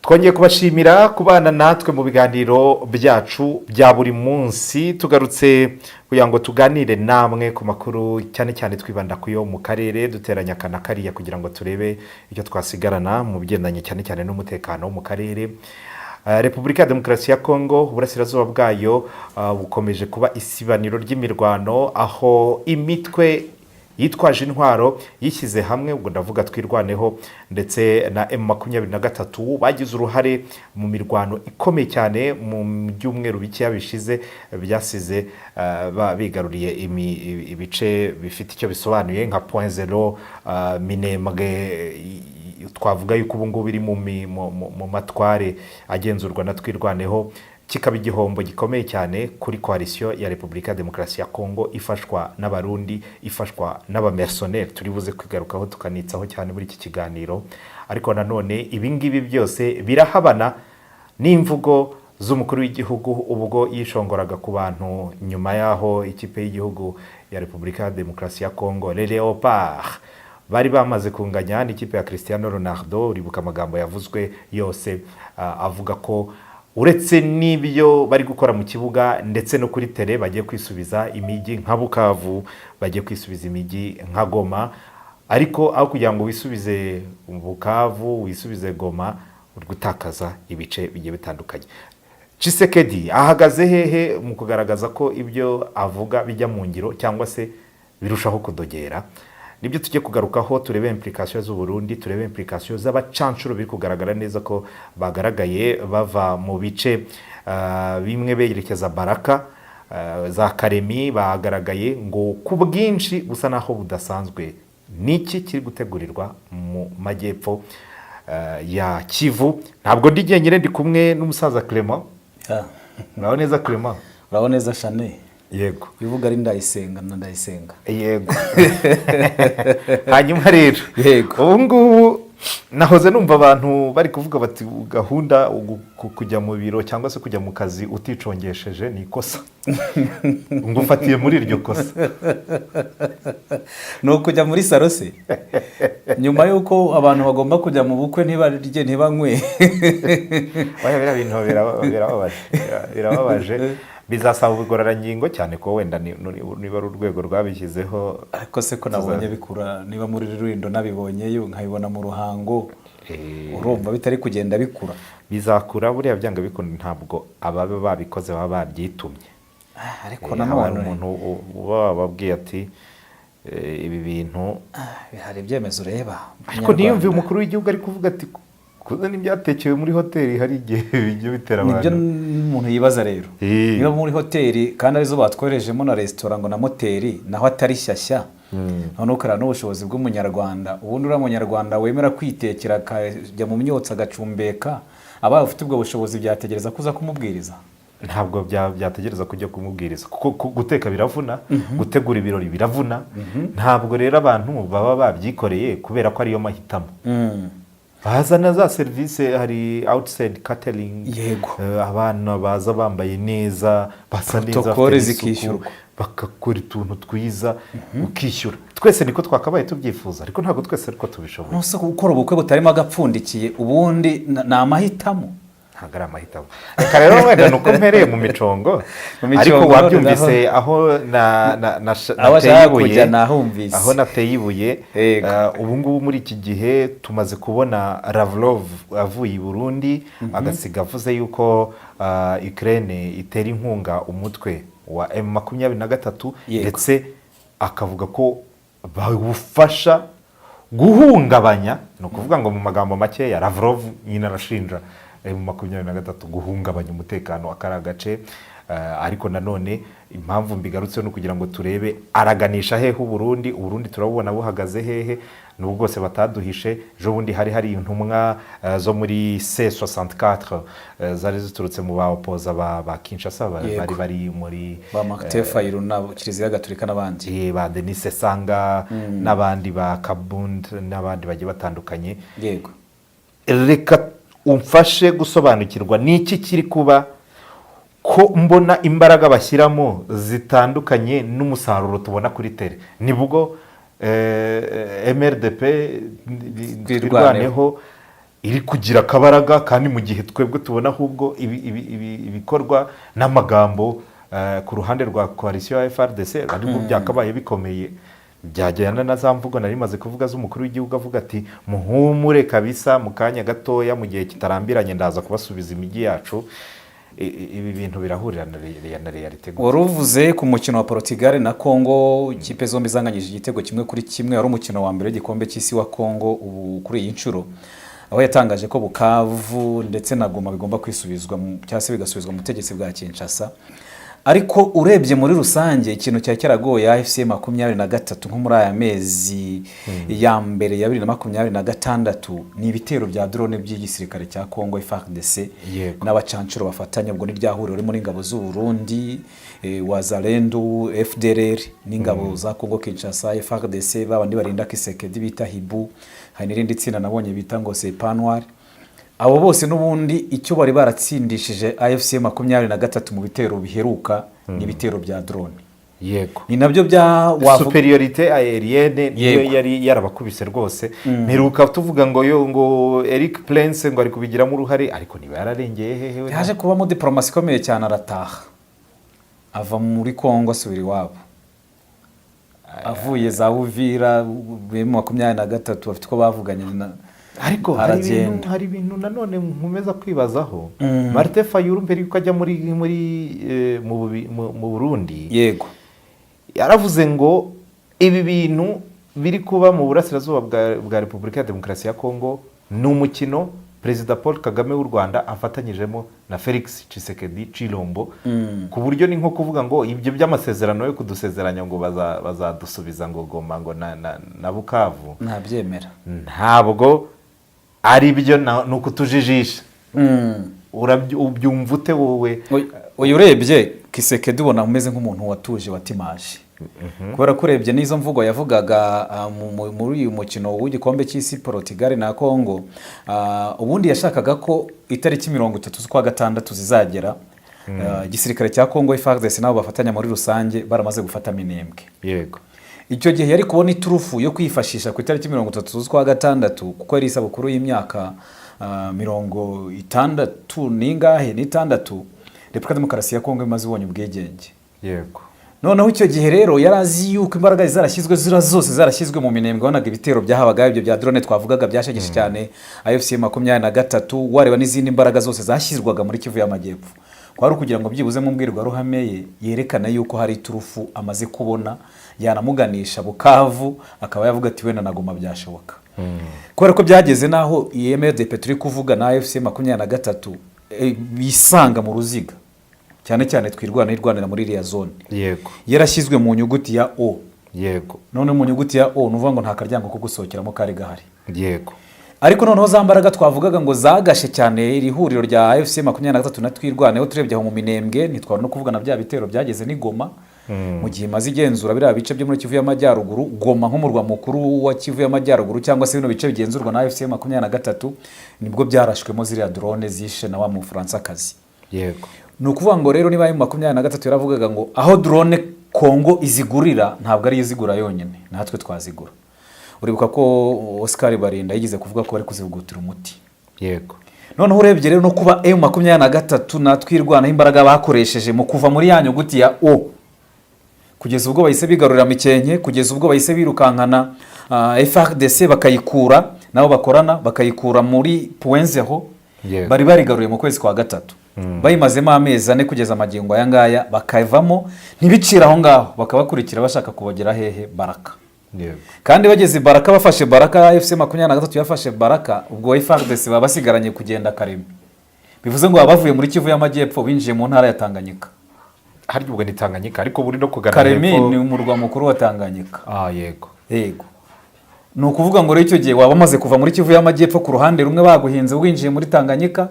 Twongeye kubashimira kubana natwe mu biganiro byacu bya buri munsi. Tugarutse kugira ngo tuganire namwe ku makuru, cyane cyane twibanda ku yo mu karere, duteranya aka na kariya kugira ngo turebe icyo twasigarana mu bigendanye cyane cyane n'umutekano wo mu karere. Repubulika ya Demokarasi ya Kongo, uburasirazuba bwayo bukomeje kuba isibaniro ry'imirwano, aho imitwe yitwaje intwaro yishyize hamwe, ubwo ndavuga Twirwaneho ndetse na M23, bagize uruhare mu mirwano ikomeye cyane mu byumweru bikeya bishize byasize bigaruriye ibice bifite icyo bisobanuye nka Point Zero, Minembwe, twavuga yuko ubu ngubu iri mu matware agenzurwa na Twirwaneho, kikaba igihombo gikomeye cyane kuri coalition ya Repubulika ya Demokarasi ya Kongo ifashwa n'Abarundi, ifashwa n'abamercenaires. Turi buze kwigarukaho tukanitsaho cyane muri iki kiganiro. Ariko nanone ibi ngibi byose birahabana n'imvugo z'umukuru w'igihugu ubwo yishongoraga ku bantu nyuma y'aho ikipe y'igihugu ya Repubulika ya Demokarasi ya Kongo, Les Léopards, bari bamaze kunganya n'ikipe ya Cristiano Ronaldo. Uribuka amagambo yavuzwe yose, avuga ko uretse n'ibyo bari gukora mu kibuga ndetse no kuri terrain, bagiye kwisubiza imijyi nka Bukavu, bagiye kwisubiza imijyi nka Goma. Ariko aho kugira ngo wisubize Bukavu, wisubize Goma, uri gutakaza ibice bigiye bitandukanye. Tshisekedi ahagaze hehe mu kugaragaza ko ibyo avuga bijya mu ngiro cyangwa se birushaho kudogera? Nibyo tujye kugarukaho, turebe implication z'u Burundi, turebe implication z'abacanshuro biri kugaragara neza ko bagaragaye bava mu bice bimwe berekeza Baraka, za Karemi, bagaragaye ngo ku bwinshi busa naho budasanzwe. Niki kiri gutegurirwa mu majyepfo ya Kivu? Ntabwo ndi jyenyine, ndi kumwe n'umusaza Clement. Muraho neza, Clement? Uraho neza, Shane. Yego. Ibivuga ari Ndayisenga na Ndayisenga. Yego. Hanyuma rero, ubu ngubu nahoze numva abantu bari kuvuga bati gahunda kujya mu biro cyangwa se kujya mu kazi uticongesheje ni ikosa. Ngo ufatiye muri iryo kosa. Ni ukujya muri salon se nyuma y'uko abantu bagomba kujya mu bukwe ntibarye, ntibanywe? Oya, biriya bintu birababaje. Birababaje, bizasaba ubugororangingo cyane ko wenda niba ari urwego rwabishyizeho. Ariko se ko nabonye bikura, niba muri Rulindo nabibonyeyo, nkabibona mu Ruhango, urumva bitari kugenda bikura? Bizakura buriya, byanga bikunda. Ntabwo ababa babikoze baba babyitumye. Ah, ariko Haba hari nanone umuntu uba wababwiye ati ibi bintu. Ah, hari ibyemezo ureba. Ariko ntiyumve Munyarwanda. Umukuru w'igihugu ari kuvuga ati kuzana ibyatekewe muri hoteli hari igihe bijya bitera Nibyo abantu. umuntu yibaza rero. Niba muri hoteli kandi arizo batwoherejemo na resitora ngo na moteri, naho atari shyashya, noneho ukareba n'ubushobozi bw'Umunyarwanda. Ubundi uriya Munyarwanda wemera kwitekera, akajya mu myotsi, agacumbeka, abaye ufite ubwo bushobozi, byategereza ko uza kumubwiriza? Ntabwo byategereza kujya kumubwiriza, kuko guteka biravuna, gutegura ibirori biravuna. Ntabwo rero abantu baba babyikoreye kubera ko ariyo mahitamo. Bazana za serivisi, hari outside catering. Abana baza bambaye neza, basa neza, Protocole bafite n'isuku, zikishyurwa. Bagakora utuntu twiza, ukishyura. Twese niko twakabaye tubyifuza, ariko ntabwo twese ariko tubishoboye. Ntuse gukora ubukwe butarimo agapfundikiye ubundi ni amahitamo? Ntabwo ari amahitamo. Reka rero, wenda ni uko mpereye mu micongo, Mu micongo, ariko wabyumvise noneho. Aho Aho nateye ashaka ibuye, kujya nahumvise. Aho nateye ibuye, ubu ngubu muri iki gihe tumaze kubona Lavrov avuye i Burundi, agasiga avuze yuko Ukraine itera inkunga umutwe wa M23, ndetse akavuga ko bawufasha guhungabanya. Ni ukuvuga ngo mu magambo makeya, Lavrov nyine arashinja M23 guhungabanya umutekano wa kariya gace. Ariko nanone impamvu mbigarutseho ni ukugira ngo turebe araganisha hehe Uburundi. Uburundi turabubona buhagaze hehe, nubwo bwose bataduhishe? Ejo bundi hari intumwa zo muri C64, zari ziturutse mu ba opposants ba Kinshasa, bari bari muri Ba Martin Fayulu na Kiliziya Gatolika n'abandi. Ba Denis Sanga n'abandi, ba Kabund n'abandi bagiye batandukanye. Reka umfashe gusobanukirwa n'iki kiri kuba, ko mbona imbaraga bashyiramo zitandukanye n'umusaruro tubona kuri terrain. Nibwo MRDP Twirwaneho iri kugira akabaraga, kandi mu gihe twebwe tubona ahubwo ibikorwa n'amagambo ku ruhande rwa coalition ya FARDC ariko byakabaye bikomeye, byajyana na za mvugo nari maze kuvuga z'umukuru w'igihugu avuga ati: "Muhumure kabisa, mu kanya gatoya, mu gihe kitarambiranye, ndaza kubasubiza imijyi yacu." Ibi bintu birahurira na réalité gute? Wari uvuze ku mukino wa Portugal na Congo, ikipe zombi zanganyije igitego 1-1. Wari umukino wa mbere w'igikombe cy'isi wa Congo ubu kuri iyi nshuro, aho yatangaje ko Bukavu ndetse na Goma bigomba kwisubizwa cyangwa se bigasubizwa mu butegetsi bwa Kinshasa. Ariko urebye muri rusange, ikintu cyari cyaragoye AFC 23 nko muri aya mezi ya mbere ya 2026 ni ibitero bya drone by'igisirikare cya Congo FARDC n'abacancuro bafatanya. Ubwo ni rya huriro ririmo n'ingabo z'u Burundi, Wazalendo, FDLR n'ingabo za Congo Kinshasa, FARDC, babandi barinda Tshisekedi bita Hiboux. Hari n'irindi tsinda nabonye bita ngo Serpent Noir. Abo bose n'ubundi icyo bari baratsindishije AFC 23 mu bitero biheruka ni ibitero bya drone. Ni nabyo bya wavuga Supériorité aérienne niyo yari yarabakubise rwose. Mperuka tuvuga ngo yo ngo Eric Prince ngo ari kubigiramo uruhare, ariko niba yararengeye hehe we? Yaje kubamo diporomasi ikomeye cyane, arataha, ava muri Congo asubira iwabo, avuye za Uvira 23 bafite uko bavuganye na Ariko hari aragenda. Ibintu nanone nkomeza kwibazaho. Martin Fayulu, mbere yuko ajya muri eh, mu Bubi- mu- mu Burundi, yaravuze ngo ibi bintu biri kuba mu burasirazuba bwa Repubulika ya Demokarasi ya Kongo ni umukino Perezida Paul Kagame w'u Rwanda afatanyijemo na Felix Tshisekedi Chilombo, ku buryo ni nko kuvuga ngo ibyo by'amasezerano yo kudusezeranya ngo bazadusubiza ngo Goma ngo na Bukavu, ntabyemera. Ntabwo ari byo, ni ukutujijisha. Ubyumva ute wowe? Uyu urebye Tshisekedi ubona umeze nk'umuntu watuje, watimaje, kubera ko urebye n'izo mvugo yavugaga muri uyu mukino w'igikombe cy'isi Portugal na Congo, ubundi yashakaga ko itariki 30 z'ukwa gatandatu zizagera, igisirikare cya Congo FARDC nabo bafatanya muri rusange baramaze gufata Minembwe. Icyo gihe yari kubona iturufu yo kwifashisha ku itariki 30 z'ukwa gatandatu, kuko yari isabukuru y'imyaka 66 n'ingahe n'itandatu Repubulika Demokarasi ya Kongo imaze ibonye ubwigenge. Noneho icyo gihe rero yari azi yuko imbaraga zarashyizwe zira zose zarashyizwe mu Minembwe. Wabonaga ibitero byahabaga, ibyo bya drone twavugaga byashegeshe cyane AFC 23, wareba n'izindi mbaraga zose zashyirwaga muri Kivu y'Amajyepfo, kwari ukugira ngo byibuze mu mbwirwaruhame ye yerekane yuko hari iturufu amaze kubona yanamuganisha Bukavu, akaba yavuga ati wenda na Goma byashoboka, kubera ko byageze n'aho iyi MRDP turi kuvuga na AFC 23 bisanga mu ruziga, cyane cyane Twirwana irwanira muri iriya zone yarashyizwe mu nyuguti ya O. None mu nyuguti ya O ni ukuvuga ngo nta karyango ko gusohokeramo kari gahari. Ariko noneho za mbaraga twavugaga ngo zagashe cyane iri huriro rya AFC 23 na Twirwaneho, turebye aho mu Minembwe ntitwara no kuvuga na bya bitero byageze n'i Goma, mu gihe imaze igenzura biriya bice byo muri Kivu y'Amajyaruguru, Goma nk'umurwa mukuru wa Kivu y'Amajyaruguru cyangwa se bino bice bigenzurwa na AFC 23, nibwo byarashwemo ziriya drone zishe na wa Mufaransakazi. Ni ukuvuga ngo rero niba 23 yaravugaga ngo aho drone Kongo izigurira, ntabwo ariyo izigura yonyine, natwe twazigura. Uribuka ko Oscar Barinda yigeze kuvuga ko bari kuzivugutira umuti. Noneho urebye rero no kuba M23 na Twirwanaho imbaraga bakoresheje mu kuva muri ya nyuguti ya O, kugeza ubwo bahise bigarurira Mikenke, kugeza ubwo bahise birukankana FARDC bakayikura nabo bakorana, bakayikura muri Point Zéro bari barigaruye mu kwezi kwa gatatu, bayimazemo amezi 4 kugeza amagingo aya ngaya, bakavamo ntibicire aho ngaho, bakabakurikira bashaka kubagera hehe? Baraka. Kandi bageze Baraka, bafashe Baraka, AFC 23 yafashe Baraka, ubwo FARDC baba basigaranye kugenda Karemi, bivuze ngo baba bavuye muri Kivu y'Amajyepfo binjiye mu ntara ya Tanganyika. Harya ubwo ni Tanganyika, ariko buri no kugana Karemi hepfo. ni umurwa mukuru wa Tanganyika. Ah, yego. Yego, ni ukuvuga ngo rero icyo gihe waba wamaze kuva muri Kivu y'Amajyepfo, ku ruhande rumwe baguhinze winjiye muri Tanganyika,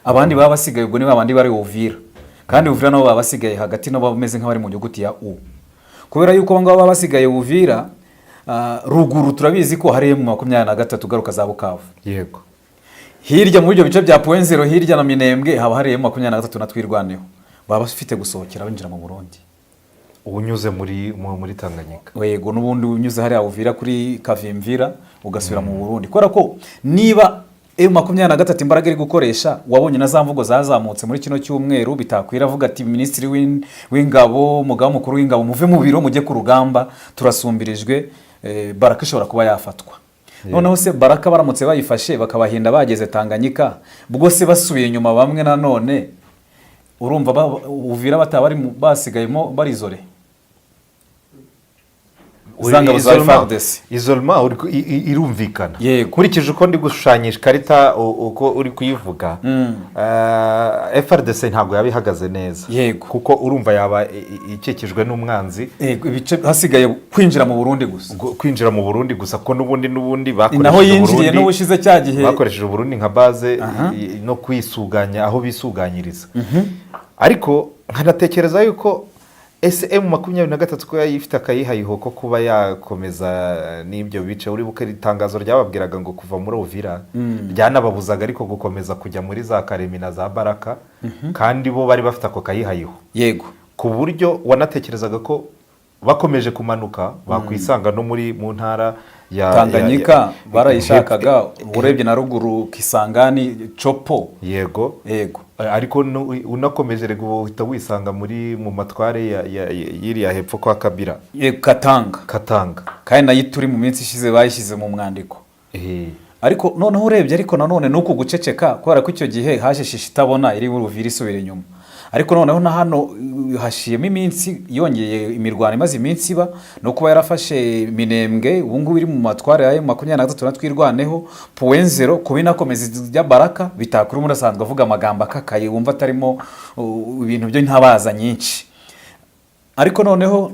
abandi baba basigaye ubwo ni babandi bari Uvira, kandi Uvira nabo baba basigaye hagati, nabo bameze nk'abari mu nyuguti ya U, kubera yuko abo ngabo baba basigaye Uvira, ruguru turabizi ko hari M23 ugaruka za Bukavu. Hirya muri ibyo bice bya Point Zéro, hirya na Minembwe, haba hari M23 na Twirwaneho, baba bafite gusohokera binjira mu Burundi. Unyuze muri Tanganyika. Yego, n'ubundi unyuze hariya Uvira kuri Kavimvira ugasubira mu Burundi, kubera ko niba M23 imbaraga iri gukoresha, wabonye na za mvugo zazamutse muri kino cyumweru, Bitakwira avuga ati: "Minisitiri w'ingabo, umugaba mukuru w'ingabo, muve mu biro mujye ku rugamba, turasumbirijwe." Baraka ishobora kuba yafatwa. Noneho se Baraka baramutse bayifashe, bakabahinda bageze Tanganyika, bwo se basubiye inyuma bamwe nanone, urumva Uvira bataba bari basigayemo barizore za ngabo za FARDC? Isolement irumvikana. Nkurikije uko ndi gushushanyisha ikarita, uko uri kuyivuga, FARDC ntabwo yaba ihagaze neza, kuko urumva yaba ikikijwe n'umwanzi. Yego, ibice hasigaye kwinjira mu Burundi gusa. Kwinjira mu Burundi gusa, ko n'ubundi Ni naho bakoresheje yinjiriye Uburundi n'ubushize cya gihe. Bakoresheje Uburundi nka base no kwisuganya, aho bisuganyiriza. Ariko nkanatekereza yuko M23 ko yayifite akayihayiho ko kuba yakomeza n'ibyo bice. Uribuka itangazo ryababwiraga ngo kuva muri Uvira, ryanababuzaga ariko gukomeza kujya muri za Karemi na za Baraka, kandi bo bari bafite ako kayihayiho, ku buryo wanatekerezaga ko bakomeje kumanuka bakwisanga no muri mu ntara ya Tanganyika. Barayishakaga. Urebye na ruguru, Kisangani, Copo. Ariko unakomeje rega ubu uhita wisanga muri mu matware y'iriya hepfo kwa Kabila. Yego, Katanga. Katanga. Kandi nayo turi mu minsi ishize bayishyize mu mwandiko. Ariko noneho urebye, ariko nanone ni uku guceceka, kubera ko icyo gihe haje shisha itabona iri Uvira isubira inyuma. Ariko noneho na hano hashiyemo iminsi, yongeye imirwano imaze iminsi iba, no kuba yarafashe Minembwe, ubu ngubu iri mu matware ya M23 na Twirwaneho, Point Zéro, kuba inakomeza ijya Baraka. Bitakuri umuntu asanzwe avuga amagambo akakaye, wumva atarimo ibintu by'intabaza nyinshi. Ariko noneho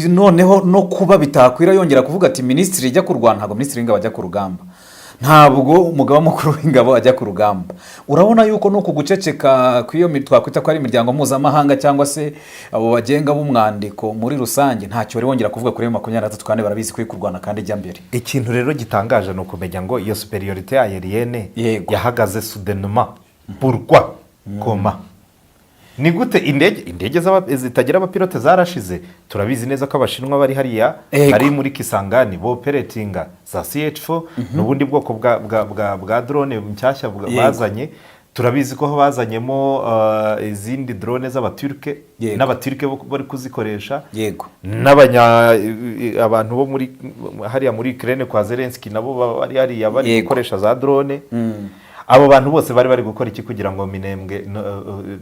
noneho no kuba Bitakwira yongera kuvuga ati: "Minisitiri ijya kurwana, ntabwo minisitiri w'ingabo ajya ku rugamba, ntabwo umugaba mukuru w'ingabo ajya ku rugamba." Urabona yuko nuku guceceka kw'iyo twakwita ko ari imiryango mpuzamahanga cyangwa se abo bagenga b'umwandiko muri rusange, ntacyo bari bongera kuvuga kuri 23, kandi barabizi ko iri kurwana kandi ijya mbere. Ikintu rero gitangaje ni ukumenya ngo iyo supériorité aérienne yahagaze soudainement, pourquoi, comment, ni gute? Indege zitagira abapilote zarashize. Turabizi neza ko Abashinwa bari hariya, bari muri Kisangani, boperetinga za CH4 n'ubundi bwoko bwa drone nshyashya bazanye. Turabizi ko bazanyemo izindi drone z'Abaturike, n'Abaturike bari kuzikoresha, n'abanya abantu bo muri hariya muri Ukraine kwa Zelensky nabo baba bari hariya bari gukoresha za drone. Abo bantu bose bari gukora iki kugira ngo Minembwe no,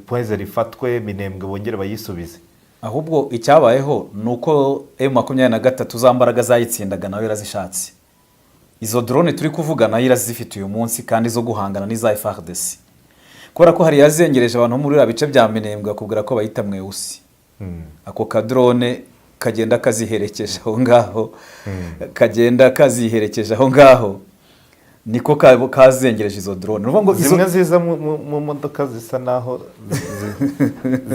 Point Zéro ifatwe, Minembwe bongere bayisubize? Ahubwo icyabayeho ni uko M23 za mbaraga zayitsindaga nawe yarazishatse. Izo drone turi kuvuga nayo irazifite uyu munsi, kandi zo guhangana n'iza FARDC, kubera ko hari yazengereje abantu bo muri biriya bice bya Minembwe, bakubwira ko bayita mweusi. Ako kadrone kagenda kaziherekeje aho ngaho, kagenda kaziherekeje aho ngaho, niko kazengereje izo drone. Ni ukuvuga ngo Zimwe ziza mu modoka zisa naho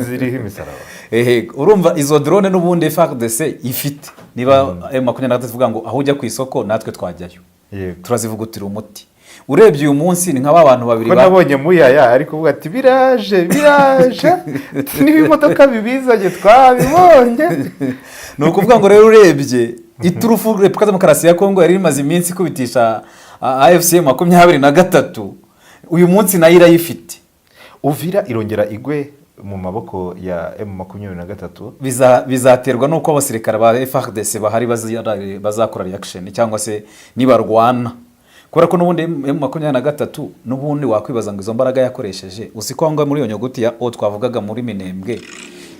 ziriho imisaraba. Ehe, urumva izo drone n'ubundi FARDC ifite, niba M23 ivuga ngo aho ujya ku isoko natwe twajyayo, turazivugutira umuti. Urebye uyu munsi ni nka ba bantu babiri Ko nabonye Muyaya ari kuvuga ati: "Biraje, biraje, n'ibimodoka bibizanye twabibonye." Ni ukuvuga ngo rero urebye iturufu Repubulika Demokarasi ya Kongo yari imaze iminsi ikubitisha AFC 23, uyu munsi nayo irayifite. Uvira irongera igwe mu maboko ya M23? Bizaterwa n'uko abasirikare ba FARDC bahari bazakora reaction cyangwa se nibarwana, kubera ko n'ubundi M23 n'ubundi wakwibaza ngo izo mbaraga yakoresheje, uzi ko aho ngaho muri iyo nyuguti ya O twavugaga muri Minembwe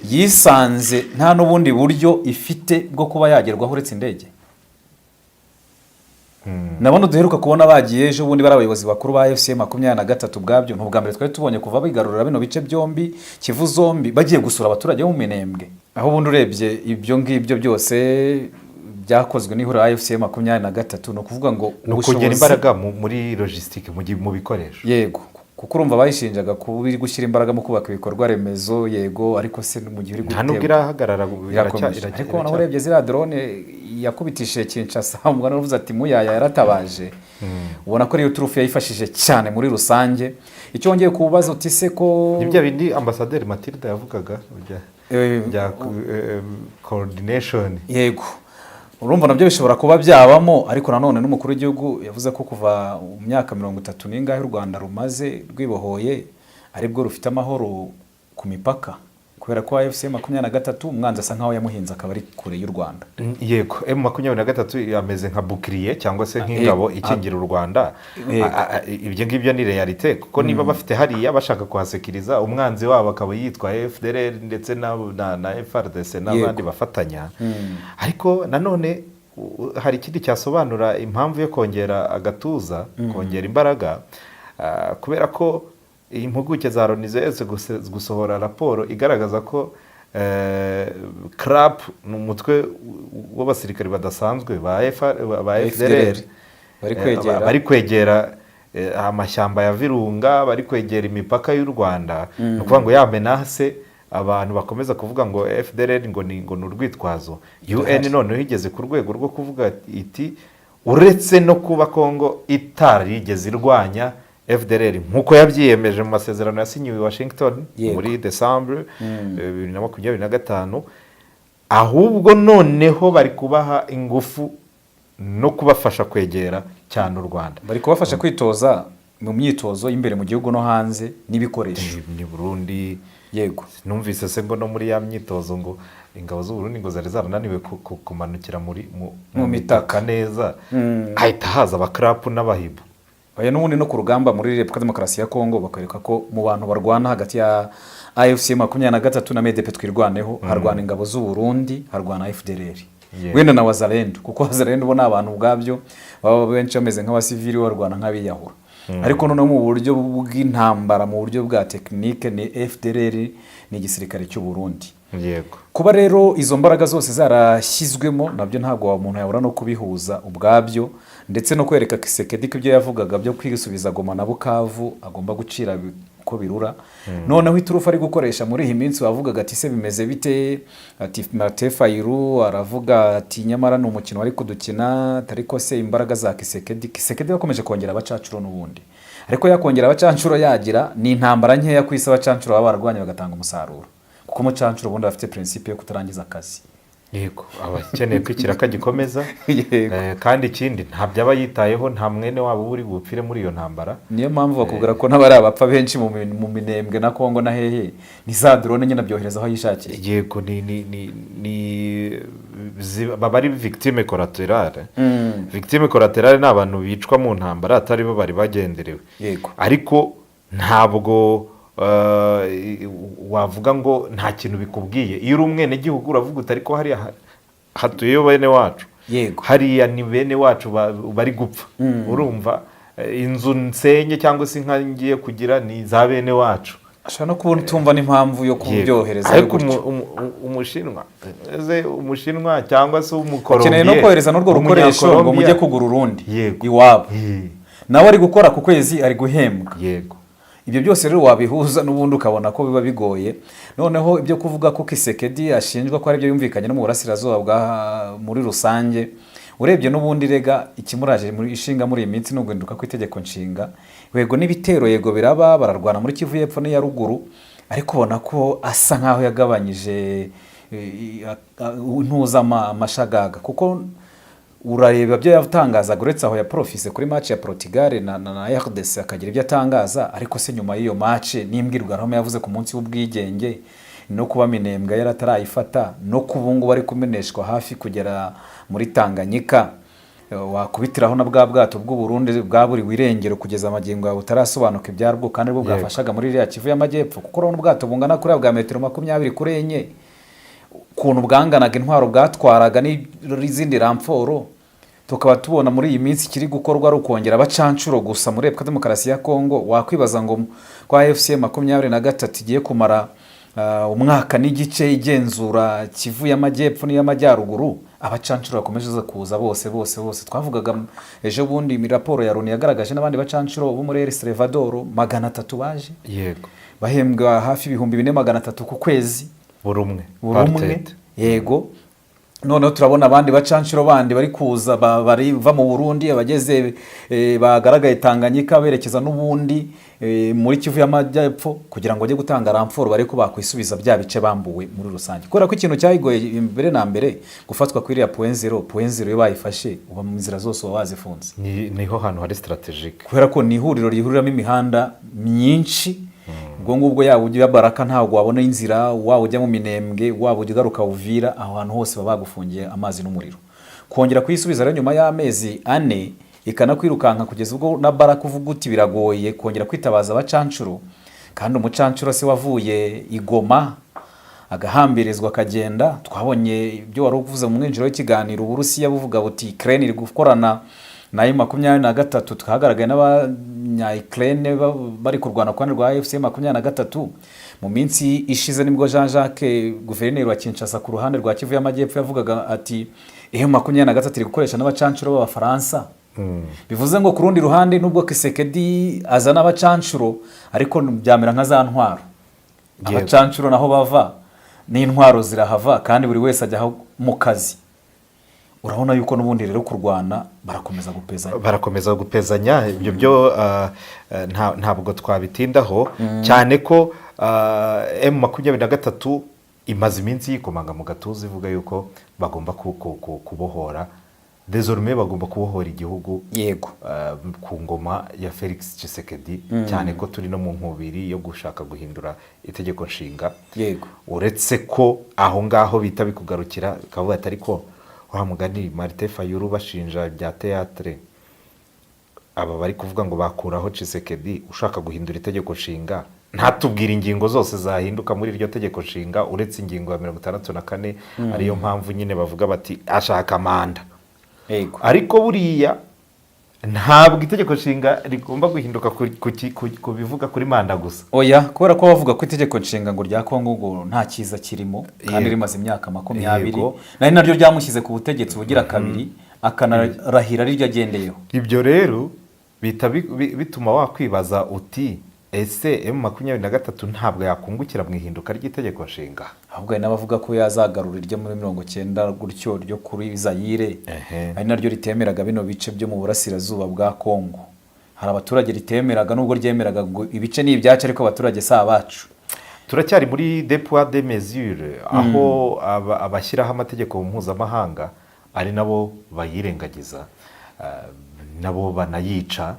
yisanze nta n'ubundi buryo ifite bwo kuba yagerwaho uretse indege. Nabona duheruka kubona bagiye ejo bundi bari abayobozi bakuru ba AFC 23 ubwabyo, ni ubwa mbere twari tubonye kuva bigarurira bino bice byombi, Kivu zombi, bagiye gusura abaturage bo mu Minembwe. Aho ubundi urebye ibyo ngibyo byose byakozwe n'ihuriro AFC 23, ni ukuvuga ngo Ni ukongera imbaraga muri logistique, mu bikoresho. Yego, kuko urumva bayishinjaga kuba iri gushyira imbaraga mu kubaka ibikorwa remezo. Yego, ariko se mu gihe uri Nta nubwo irahagarara. Irakomeje. Ariko nawe urebye ziriya drone yakubitishije Kinshasa, umugani uravuze ati Muyaya yaratabaje, ubona ko ariyo turufu yayifashije cyane muri rusange. Icyo wongeye kubaza uti se ko Ni bya bindi ambasaderi Matilda yavugaga bya coordination. Yego. Urumva nabyo bishobora kuba byabamo, ariko nanone n'umukuru w'igihugu yavuze ko kuva mu myaka 30 n'ingahe u Rwanda rumaze rwibohoye aribwo rufite amahoro ku mipaka, kubera ko AFC 23 umwanzi asa nkaho yamuhinze, akaba ari kure y'u Rwanda. Yego, M23 ameze nka bouclier cyangwa se nk'ingabo ikingira u Rwanda. Ibyo ngibyo ni réalité, kuko niba bafite hariya bashaka kuhasekiriza, umwanzi wabo akaba yitwa FDLR ndetse na FARDC n'abandi bafatanya. Ariko nanone hari ikindi cyasobanura impamvu yo kongera agatuza, kongera imbaraga, kubera ko impuguke za Loni ziherutse gusohora raporo igaragaza ko CRAP ni umutwe w'abasirikari badasanzwe ba FDLR, FDLR. Bari kwegera. Bari kwegera amashyamba ya Virunga, bari kwegera imipaka y'u Rwanda. Ni ukuvuga ngo ya menace abantu bakomeza kuvuga ngo FDLR ngo ni urwitwazo, UN noneho igeze ku rwego rwo kuvuga iti uretse no kuba Kongo itarigeze irwanya FDLR nk'uko yabyiyemeje mu masezerano yasinyiwe i Washington muri December 2025, ahubwo noneho bari kubaha ingufu no kubafasha kwegera cyane u Rwanda. Bari kubafasha kwitoza mu myitozo y'imbere mu gihugu no hanze n'ibikoresho. Ni Burundi. Numvise se ngo no muri ya myitozo ngo ingabo z'u Burundi ngo zari zarananiwe kumanukira muri Mu mitaka. neza, hahita haza abakarapu n'abahibu. Oya, n'ubundi no ku rugamba muri Repubulika Demokarasi ya Kongo bakwereka ko mu bantu barwana hagati ya AFC 23 na MDP Twirwaneho, harwana ingabo z'u Burundi, harwana FDLR, wenda na Wazalendo, kuko Wazalendo bo ni abantu ubwabyo baba benshi bameze nk'abasivili, barwana nk'abiyahura. Ariko noneho mu buryo bw'intambara, mu buryo bwa tekinike, ni FDLR, ni igisirikare cy'u Burundi. Kuba rero izo mbaraga zose zarashyizwemo, nabyo ntabwo umuntu yabura no kubihuza ubwabyo, ndetse no kwereka Tshisekedi ko ibyo yavugaga byo kwisubiza Goma na Bukavu agomba gucira ko birura. Noneho iturufu ari gukoresha muri iyi minsi, wavugaga ati se bimeze bite? Ati Martin Fayulu aravuga ati nyamara ni umukino wari kudukina, ariko se imbaraga za Tshisekedi, Tshisekedi yakomeje kongera abacancuro n'ubundi, ariko yakongera abacancuro yagira ni intambara nkeya ku isi abacancuro baba barwanya bagatanga umusaruro, kuko umucancuro ubundi aba afite principe yo kutarangiza akazi. Yego, aba akeneye ko ikiraka gikomeza. Kandi ikindi ntabyo aba yitayeho, nta mwene wabo uba uri bupfire muri iyo ntambara. Niyo mpamvu bakubwira ko n'abari abapfa benshi mu Minembwe na Kongo na hehe, ni za drone nyine abyohereza aho yishakiye. Yego, ni baba ari victime collatérale. Victime collatérale ni abantu bicwa mu ntambara atari bo bari bagenderewe. Ariko ntabwo wavuga ngo nta kintu bikubwiye. Iyo uri umwenegihugu uravuga uti ariko hariya hatuyeyo bene wacu, hariya ni bene wacu bari gupfa. Urumva inzu nsenye cyangwa se inka ngiye kugira ni iza bene wacu. Ashobora no kubona utumva n'impamvu yo kubyohereza Ariko gutyo. Umushinwa ese, umushinwa cyangwa se umukolombiye, Ukeneye no kohereza n'urwo rukoresho ngo mujye kugura urundi iwabo, nawe ari gukora ku kwezi, ari guhembwa. Ibyo byose rero wabihuza n'ubundi ukabona ko biba bigoye. Noneho ibyo kuvuga ko Tshisekedi ashinjwa ko aribyo yumvikanye no mu burasirazuba bwa muri rusange, urebye n'ubundi rega ikimuraje muri ishinga muri iyi minsi ni uguhinduka kw'itegeko nshinga. Yego n'ibitero, yego biraba, bararwana muri Kivu y'Epfo n'iya ruguru, ariko ubona ko asa nkaho yagabanyije intuza amashagaga, kuko urareba ibyo yatangazaga, uretse aho yaprofise kuri match ya Portugal na RDC akagira ibyo atangaza. Ariko se nyuma y'iyo match n'imbwirwaruhame yavuze ku munsi w'ubwigenge, no kuba Minembwe yaratarayifata, no kuba ubu ngubu ari kumeneshwa hafi kugera muri Tanganyika, wakubitiraho na bwa bwato bw'u Burundi bwaburiwe irengero kugeza amagingo yawe utarasobanuka ibyarwo, kandi aribwo bwafashaga muri iriya Kivu y'Amajyepfo, kuko urabona ubwato bungana kuriya bwa metero 24, ukuntu bwanganaga, intwaro bwatwaraga n'izindi renforts, tukaba tubona muri iyi minsi ikiri gukorwa ari ukongera abacancuro gusa muri Repubulika Demokarasi ya Kongo. Wakwibaza ngo kwa AFC 23 igiye kumara umwaka n'igice igenzura Kivu y'Amajyepfo n'iy'Amajyaruguru, abacancuro bakomeje kuza bose bose bose. Twavugaga ejo bundi raporo ya Loni yagaragaje n'abandi bacancuro bo muri El Salvador 300 baje, bahembwa hafi 4,300 ku kwezi. Buri umwe. Buri umwe. Par tête. Yego. Noneho turabona abandi bacanshuro bandi bari kuza, bariva mu Burundi, abageze bagaragaye Tanganyika berekeza n'ubundi muri Kivu y'Amajyepfo kugira ngo bajye gutanga renfort, bare ko bakwisubiza bya bice bambuwe muri rusange, kubera ko ikintu cyayigoye mbere na mbere gufatwa kuri iriya Point Zéro. Point Zéro iyo bayifashe, uba mu nzira zose uba wazifunze. Niho hantu hari stratégique. Kubera ko ni ihuriro rihuriramo imihanda myinshi. Ubwo ngubwo yaba ujya Baraka ntabwo wabona inzira, waba ujya mu Minembwe, waba ujya ugaruka Uvira, aho hantu hose baba bagufungiye amazi n'umuriro. Kongera kuyisubiza rero nyuma y'amezi 4, ikanakwirukanka kugeza ubwo na Baraka uvuga uti biragoye kongera kwitabaza abacanshuro. Kandi umucanshuro se wavuye i Goma agahambirizwa akagenda? Twabonye ibyo wari uvuze mu mwinjiro w'ikiganiro, Uburusiya buvuga buti Ukraine iri gukorana na M23. Twagaragaye n'abanya Ukraine bari kurwana ku ruhande rwa AFC 23. Mu minsi ishize nibwo Jean Jacques, guverineri wa Kinshasa ku ruhande rwa Kivu y'Amajyepfo, yavugaga ati M23 iri gukoresha n'abacanshuro b'Abafaransa. Bivuze ngo ku rundi ruhande, nubwo Tshisekedi azana abacanshuro, ariko byamera nka za ntwaro. Abacanshuro naho bava n'intwaro zirahava, kandi buri wese ajya aho mu kazi. Urabona yuko n'ubundi rero kurwana barakomeza gupezanya. Barakomeza gupezanya. Ibyo byo ntabwo twabitindaho cyane ko M23 imaze iminsi yikomanga mu gatuza ivuga yuko bagomba kubohora, désormais bagomba kubohora igihugu ku ngoma ya Felix Tshisekedi, cyane ko turi no mu nkubiri yo gushaka guhindura itegeko nshinga. Uretse ko aho ngaho bita bikugarukira bikavuga ati ariko wa mugani Martin Fayulu bashinja bya théâtre, aba bari kuvuga ngo bakuraho Tshisekedi ushaka guhindura itegeko nshinga, ntatubwire ingingo zose zahinduka muri iryo tegeko nshinga uretse ingingo ya 64, ariyo mpamvu nyine bavuga bati ashaka manda. Ariko buriya ntabwo itegeko nshinga rigomba guhinduka ku bivuga kuri manda gusa. Oya, kubera ko bavuga ko itegeko nshinga ngo rya Kongo ngo nta cyiza kirimo kandi rimaze imyaka 20, nari naryo ryamushyize ku butegetsi bugira kabiri, akanarahira ariryo agendeyeho. Ibyo rero bihita bituma wakwibaza uti ese M23 ntabwo yakungukira mu ihinduka ry'itegeko nshinga? Ahubwo hari n'abavuga ko yazagarura iryo muri 90 gutyo ryo kuri Zayire, ari naryo ritemeraga bino bice byo mu burasirazuba bwa Kongo. Hari abaturage ritemeraga, nubwo ryemeraga ngo ibice ni ibyacu, ariko abaturage si abacu. Turacyari muri deux poids deux mesures, aho abashyiraho amategeko mpuzamahanga ari nabo bayirengagiza, nabo banayica,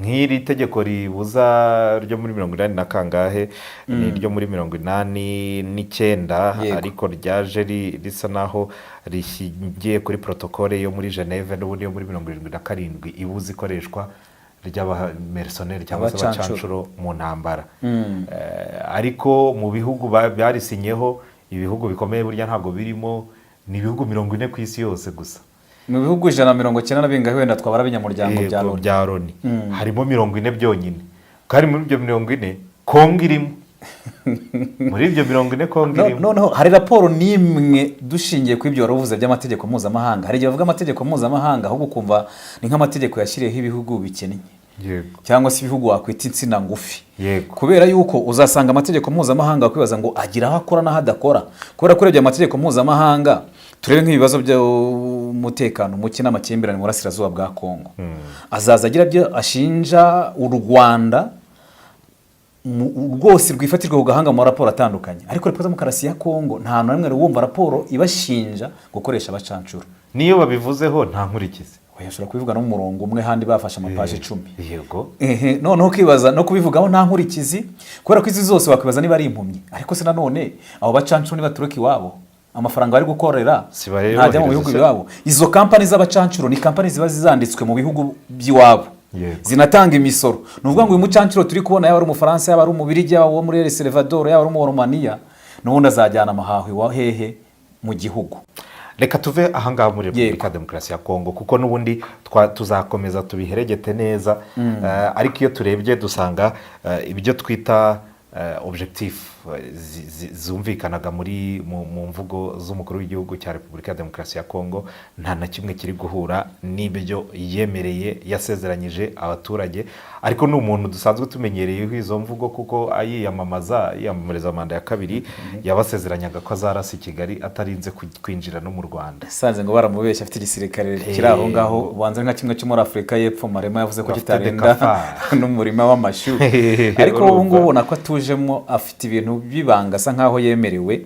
nk'iri tegeko ribuza ryo muri mirongo inani na kangahe, ni iryo muri 89. Ariko ryaje risa naho rishingiye kuri protocole yo muri Geneve n'ubundi yo muri 77, ibuza ikoreshwa ry'abamercenaires cyangwa se Abacanshuro. abacanshuro mu ntambara. Ariko mu bihugu barisinyeho, ibihugu bikomeye burya ntabwo birimo, ni ibihugu 40 ku isi yose gusa. Mu bihugu 190 na bingahe wenda twabara abanyamuryango bya Loni. Bya Loni harimo 40 byonyine, kandi muri ibyo 40 Kongo irimo, muri ibyo 40 Kongo irimo. Noneho hari raporo n'imwe, dushingiye ku ibyo wari uvuze by'amategeko mpuzamahanga, hari igihe bavuga amategeko mpuzamahanga ahubwo ukumva ni nk'amategeko yashyiriyeho ibihugu bikennye cyangwa se ibihugu wakwita insina ngufi, kubera yuko uzasanga amategeko mpuzamahanga wakwibaza ngo agira aho akora n'aho adakora. Kubera ko urebye amategeko mpuzamahanga, turebe nk'ibibazo by'umutekano muke n'amakimbirane mu burasirazuba bwa Kongo, azaza agira ibyo ashinja u Rwanda rwose rwifatirwa ku gahanga mu maraporo atandukanye, ariko Repubulika Demokarasi ya Kongo nta hantu na rimwe wumva raporo ibashinja gukoresha abacancuro. Niyo babivuzeho nta nkurikizi. Oya, ushobora kubivuga no mu murongo umwe, handi bafashe amapaji 10. Ehe, noneho ukibaza no kubivugaho nta nkurikizi, kubera ko izi zose wakwibaza niba ari impumyi. Ariko se nanone abo bacancuro nibaturuka iwabo, amafaranga bari gukorera Si bayohereza ntajya mu bihugu se? iwabo? Izo kampani z'abacancuro ni kampani ziba zanditswe mu bihugu by'iwabo, zinatanga imisoro. Ni ukuvuga ngo uyu mucancuro turi kubona, yaba ari Umufaransa, yaba ari Umubirigi, yaba uwo muri El Salvador, yaba ari Umuromaniya, n'ubundi azajyana amahaho iwa hehe? Mu gihugu. Reka tuve ahangaha muri Repubulika ya Demokarasi ya Kongo, kuko n'ubundi tuzakomeza tubiheregete neza. Ariko iyo turebye dusanga ibyo twita objectif zumvikanaga muri mu mvugo z'umukuru w'igihugu cya Repubulika ya Demokarasi ya Kongo, nta na kimwe kiri guhura n'ibyo yemereye, yasezeranyije abaturage. Ariko ni umuntu dusanzwe tumenyereyeho izo mvugo, kuko ayiyamamaza, yiyamamariza manda ya kabiri, yabasezeranyaga ko azarasa i Kigali atarinze kwinjira no mu Rwanda. Sanze ngo baramubeshya, afite igisirikare kiri aho ngaho, ubanza nka kimwe cyo muri Afurika y'Epfo. Marema yavuze ko Bafite kitarinda Dekafar. n'umurima w'amashu. Ariko ubu ngubu ubona ko atujemo, afite ibintu by'ibanga asa nkaho yemerewe.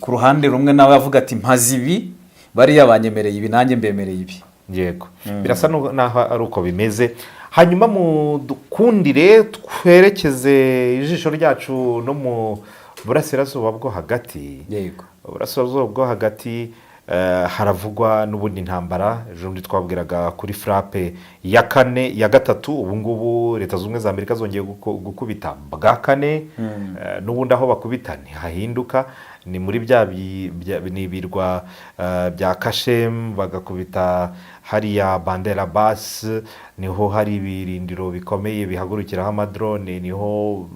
Ku ruhande rumwe nawe avuga ati: "Mpaze ibi, bariya banyemereye ibi, nanjye mbemereye ibi." Yego, birasa n'aho ari uko bimeze. Hanyuma mu dukundire twerekeze ijisho ryacu no mu Burasirazuba bwo Hagati. Uburasirazuba bwo Hagati, haravugwa n'ubundi intambara. Ejo bundi twabwiraga kuri frappe ya kane, ya gatatu. Ubu ngubu Leta Zunze Ubumwe za Amerika zongeye gukubita bwa kane. N'ubundi aho bakubita ntihahinduka, ni muri bya ni ibirwa bya Kashem, bagakubita hariya Bandar Abbas, niho hari ibirindiro bikomeye bihagurukiraho amadrone, niho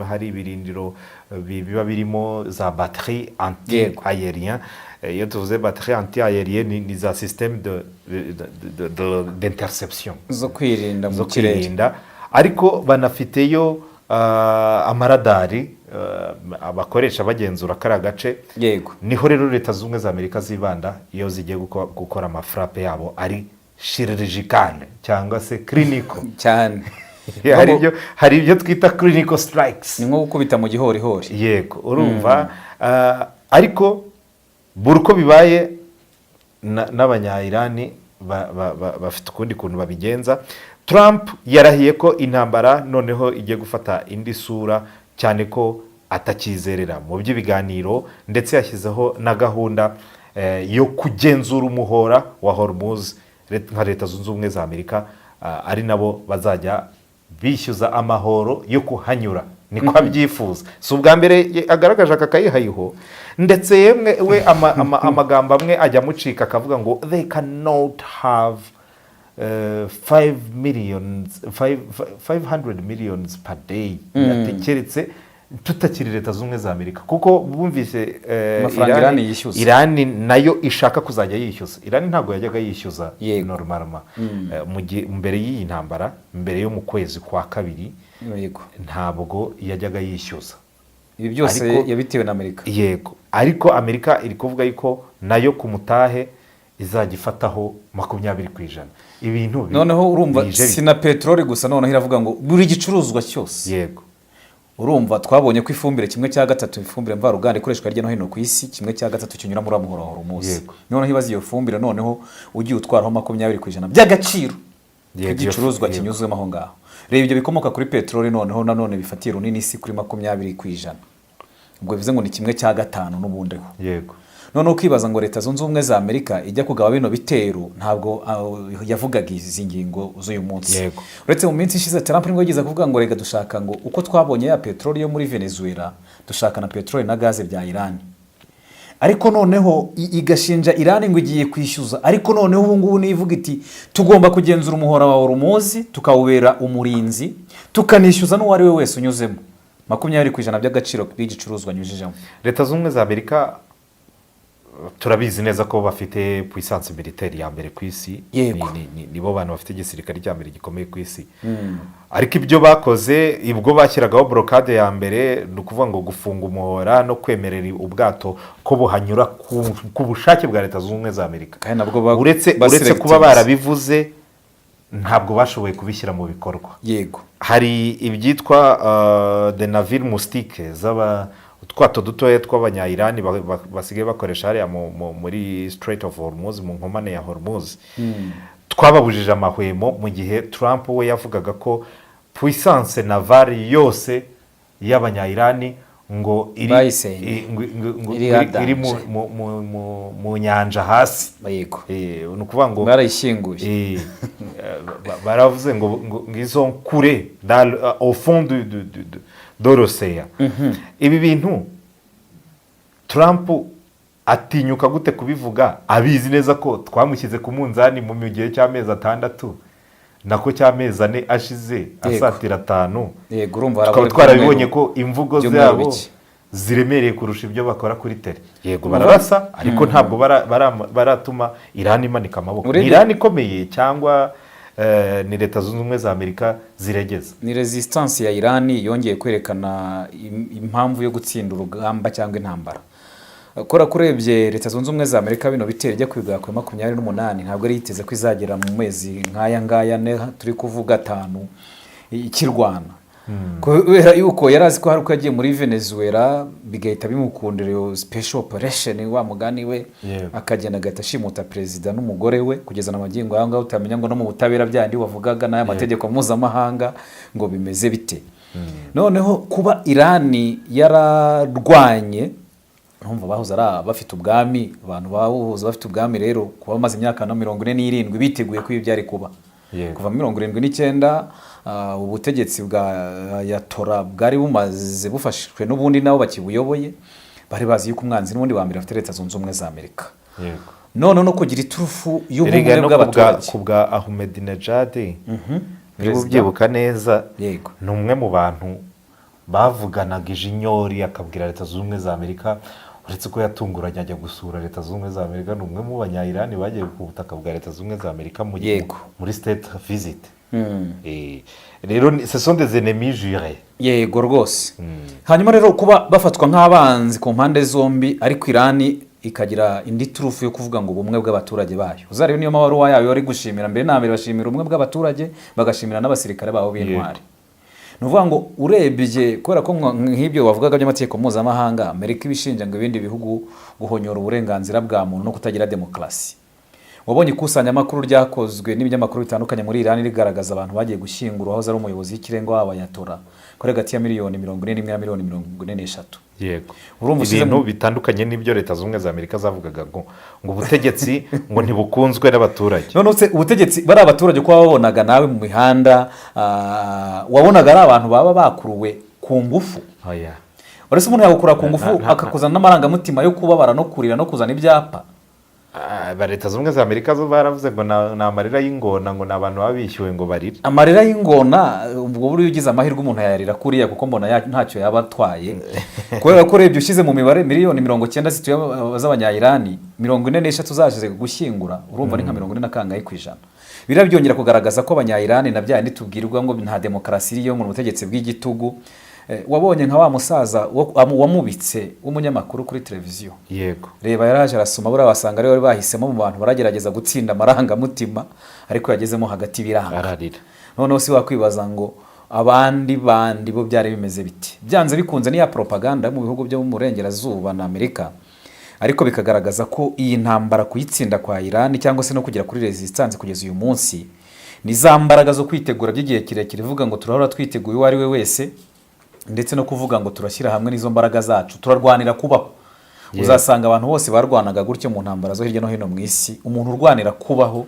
hari ibirindiro biba birimo za batterie anti aérien. Iyo tuvuze batterie anti aérien, ni za système d'interception zo kwirinda mu zo kirere. kwirinda. Ariko banafiteyo amaradari abakoresha bagenzura kariya gace. Niho rero Leta Zunze Ubumwe za Amerika zibanda iyo zigiye gukora amafrappe yabo ari chirurgicale cyangwa se clinical. Hari ibyo twita clinical strikes. Ni nko gukubita mu gihorihori. Yego, urumva, ariko buri uko bibaye n'Abanya-Irani bafite ukundi kuntu babigenza. Trump yarahiye ko intambara noneho igiye gufata indi sura, cyane ko atakizerera mu by'ibiganiro, ndetse yashyizeho na gahunda yo kugenzura umuhora wa Hormuz nka Leta Zunze Ubumwe za Amerika, ari nabo bazajya bishyuza amahoro yo kuhanyura, niko abyifuza. Si ubwa mbere agaragaje aka kayihayiho, ndetse yemwe we amagambo amwe ajya amucika, akavuga ngo they cannot have 5 millions, 500 millions per day. Ati, keretse tutakiri Leta Zunze Ubumwe za Amerika, kuko bumvise Amafaranga Irani yishyuza. Irani nayo ishaka kuzajya yishyuza. Irani ntabwo yajyaga yishyuza normalement. Mu gihe mbere y'iyi ntambara, mbere yo mu kwezi kwa kabiri, ntabwo yajyaga yishyuza. Ibi byose yabitewe na Amerika. Yego, ariko Amerika iri kuvuga yuko nayo ku mutahe izajya ifataho 20%. Ibintu Noneho urumva bije si na peteroli gusa, noneho iravuga ngo buri gicuruzwa cyose. Urumva twabonye ko ifumbire, kimwe cya gatatu, ifumbire mvaruganda ikoreshwa hirya no hino ku isi, kimwe cya gatatu kinyura muri muhora wa Hormuz. Noneho ibaze iyo fumbire, noneho ugiye utwaraho 20% by'agaciro k'igicuruzwa kinyuzwemo aho ngaho. Reba ibyo bikomoka kuri peteroli, noneho nanone bifatiye runini isi kuri 20%, ubwo bivuze ngo ni kimwe cya gatanu n'ubundi ho. Noneho ukibaza ngo Leta Zunze Ubumwe za Amerika ijya kugaba bino bitero, ntabwo yavugaga izi ngingo z'uyu munsi. Uretse mu minsi ishize Trump nibwo yigeze kuvuga ngo reka dushaka ngo uko twabonye ya peteroli yo muri Venezuela, dushaka na peteroli na gaze bya Irani. Ariko noneho igashinja Irani ngo igiye kwishyuza. Ariko noneho ubu ngubu niyo ivuga iti tugomba kugenzura umuhora wa Hormuz, tukawubera umurinzi, tukanishyuza n'uwo ari we wese unyuzemo 20% by'agaciro bw'igicuruzwa anyujijemo. Leta Zunze Ubumwe za Amerika turabizi neza ko bafite puissance militaire ya mbere ku isi. Nibo bantu bafite igisirikare cya mbere gikomeye ku isi. Ariko ibyo bakoze ubwo bashyiragaho blockade ya mbere, ni ukuvuga ngo gufunga umuhora no kwemerera ubwato ko buhanyura ku bushake bwa Leta Zunze Ubumwe za Amerika, Kandi nabwo uretse kuba baselectinze. barabivuze, ntabwo bashoboye kubishyira mu bikorwa. Hari ibyitwa des navires moustiques, z'aba utwato dutoya tw'Abanyayirani basigaye bakoresha hariya muri Strait of Hormuz, mu nkomane ya Hormuz, twababujije amahwemo, mu gihe Trump we yavugaga ko puissance navale yose y'Abanyayirani ngo iri Bayisenye. ngo Iri iri hadanje. mu nyanja hasi. Ni ukuvuga ngo Barayishyinguye. Baravuze ngo ils ont coulé au fond de l'océan. Ibi bintu Trump atinyuka gute kubivuga, abizi neza ko twamushyize ku munzani mu gihe cy'amezi 6? nako cy'amezi 4 ashize, asatira 5. Yego, urumva Tukaba harabura twarabibonye ko imvugo ibyumweru zabo bike. ziremereye kurusha ibyo bakora kuri terrain. Yego bararasa, ariko ntabwo baratuma Irani imanika amaboko. Ni Irani ikomeye cyangwa ni Leta Zunze Ubumwe za Amerika ziregeza? Ni resistance ya Irani yongeye kwerekana impamvu yo gutsinda urugamba cyangwa intambara. Kora kurebye Leta Zunze Ubumwe za Amerika, bino bitero ijya kwiga kuri 28, ntabwo yari yiteze ko izagera mu mezi nk'aya ngaya 4 turi kuvuga 5 ikirwana, kubera yuko yari azi ko hari uko yagiye muri Venezuela bigahita bimukundira, iyo special operation wa mugani we, akagenda agahita ashimuta perezida n'umugore we. Kugeza na magingo aya ngaya utamenya ngo no mu butabera byandi wavugaga n'aya mategeko mpuzamahanga ngo bimeze bite. Noneho kuba Irani yararwanye, urumva bahoze ari bafite ubwami, abantu bahoze bafite ubwami rero, kuba bamaze imyaka na 47 biteguye ko ibi byari kuba. Kuva 79, ubutegetsi bwa Ayatollah bwari bumaze bufashwe n'ubundi nabo bakibuyoboye, bari bazi yuko umwanzi n'ubundi wa mbere afite Leta Zunze Ubumwe za Amerika. None no kugira iturufu y'ubumwe Erega no bw'abaturage. Ku bwa Ahmadinejad, niba Perezida. ubyibuka neza, ni umwe mu bantu bavuganaga ijinyori akabwira Leta Zunze Ubumwe za Amerika. Uretse ko yatunguranye ajya gusura Leta Zunze Ubumwe za Amerika, ni umwe mu Banyayirani bagiye ku butaka bwa Leta Zunze Ubumwe za Amerika muri state visit. Rero ce sont des ennemis jurés. Yego rwose. Hanyuma rero kuba bafatwa nk'abanzi ku mpande zombi, ariko Irani ikagira indi turufu yo kuvuga ngo ubumwe bw'abaturage bayo. Uzarebe niyo mabaruwa yayo bari gushimira mbere na mbere, bashimira ubumwe bw'abaturage, bagashimira n'abasirikare babo b'intwari. Ni ukuvuga ngo urebye, kubera ko nk'ibyo bavugaga by'amategeko mpuzamahanga, Amerika ibishinja ngo ibindi bihugu guhonyora uburenganzira bwa muntu no kutagira demokarasi. Wabonye ikusanyamakuru ryakozwe n'ibinyamakuru bitandukanye muri Irani rigaragaza abantu bagiye gushyingura uwahoze ari umuyobozi w'ikirenga w'Abayatora, kuri hagati ya miliyoni 41 na miliyoni 43. Urumva usize Ibintu bitandukanye n'ibyo Leta Zunze Ubumwe za Amerika zavugaga ngo ubutegetsi ngo ntibukunzwe n'abaturage. None se ubutegetsi, bari abaturage uko wababonaga nawe mu mihanda, wabonaga ari abantu baba bakuruwe ku ngufu? Oya. Uretse umuntu yagukura ku ngufu akakuzana n'amarangamutima yo kubabara no kurira no kuzana ibyapa? Ah, ba Leta Zunze Ubumwe za Amerika zo baravuze ngo ni amarira y'ingona, ngo ni abantu baba bishyuwe ngo barire. Amarira y'ingona, ubwo buriya ugize amahirwe umuntu yayarira kuriya, kuko mbona ntacyo yaba atwaye, kubera ko urebye ushyize mu mibare, miliyoni 90 zituye z'Abanyayirani, 43 zaje gushyingura, urumva ni nka 40 na kangahe%. Biriya byongera kugaragaza ko Abanyayirani na bya bindi tubwirwa ngo nta demokarasi iriyo, ngo ni ubutegetsi bw'igitugu. Wabonye nka wa musaza wamubitse w'umunyamakuru kuri televiziyo? Yego. Reba, yaraje arasoma. Buriya wasanga ariwe bari bahisemo mu bantu baragerageza gutsinda amarangamutima, ariko yagezemo hagati biranga. Ararira. Noneho si wakwibaza ngo abandi bandi bo byari bimeze biti? Byanze bikunze niya propaganda yo mu bihugu byo mu burengerazuba na Amerika, ariko bikagaragaza ko iyi ntambara kuyitsinda kwa Iran cyangwa se no kugera kuri resistance kugeza uyu munsi, ni za mbaraga zo kwitegura by'igihe kirekire, ivuga ngo turahora twiteguye uwo ari we wese, ndetse no kuvuga ngo turashyira hamwe n'izo mbaraga zacu, turarwanira kubaho. Uzasanga abantu bose barwanaga gutyo mu ntambara zo hirya no hino mu isi, umuntu urwanira kubaho,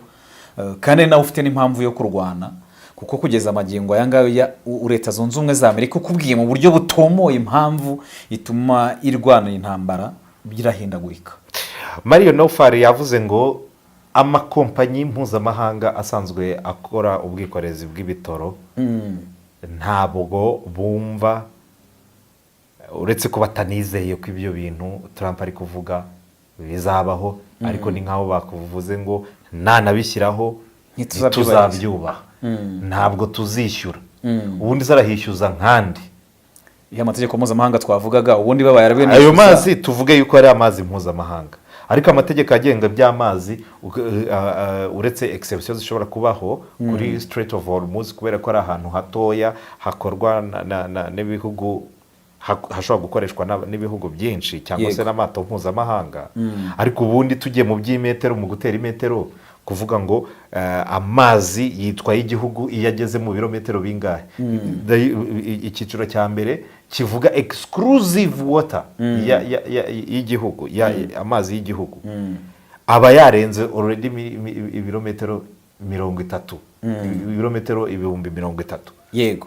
kandi nawe ufite n'impamvu yo kurwana, kuko kugeza amagingo aya ngaya Leta Zunze Ubumwe za Amerika ukubwiye mu buryo butomoye impamvu ituma irwana intambara, birahindagurika. Mario Nawfal yavuze ngo amakompanyi mpuzamahanga asanzwe akora ubwikorezi bw'ibitoro ntabwo bumva, uretse ko batanizeye ko ibyo bintu Trump ari kuvuga bizabaho, ariko ni nk'aho bakuvuze ngo nanabishyiraho Ntituzabyubahiriza. ntituzabyubaha, ntabwo tuzishyura. Ubundi zarahishyuza nkandi? Iyo amategeko mpuzamahanga twavugaga, ubundi babaye Ayo mazi tuvuge yuko ari amazi mpuzamahanga, ariko amategeko agenga by'amazi, uretse exception zishobora kubaho kuri Strait of Hormuz, kubera ko ari ahantu hatoya hakorwa n'ibihugu, hashobora gukoreshwa n'ibihugu byinshi cyangwa se n'amato mpuzamahanga. Ariko ubundi tugiye mu by'imetero, mu gutera imetero, kuvuga ngo amazi yitwa ay'igihugu iyo ageze mu birometero bingahe? Icyiciro cya mbere kivuga exclusive water y'igihugu, amazi y'igihugu aba yarenze already ibirometero 30, ibirometero 30,000.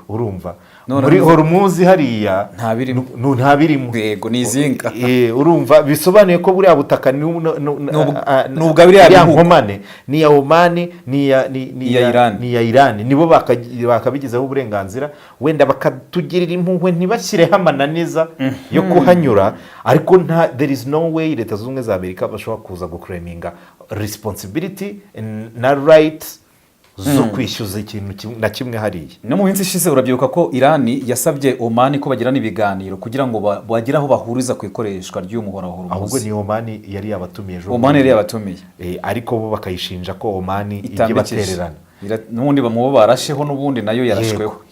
Urumva, muri Hormuz hariya Nta birimo. Nta birimo. Yego, ni izinga. Urumva bisobanuye ko buriya butaka ni Ni ubwa biriya iriya bihugu. nkomane ni iya Oman, ni iya ni iya Iran. Ni iya Iran, nibo bakabigizeho uburenganzira, wenda bakatugirira impuhwe ntibashyireho amananiza yo kuhanyura, ariko nta, there is no way Leta Zunze Ubumwe za Amerika bashobora kuza guclaiminga responsibility na right zo kwishyuza ikintu na kimwe hariya. No mu minsi ishize urabyibuka ko Irani yasabye Omani ko bagirana ibiganiro kugira ngo bagire aho bahuriza ku ikoreshwa ry'umuhora wa Ahubwo Hormuz. ni Omani yari yabatumiye ejo Omani yari bundi. yabatumiye. Ariko bo bakayishinja ko Omani ijya Itambikije. ibatererana. N'ubundi bamubo barasheho, n'ubundi nayo yarashweho.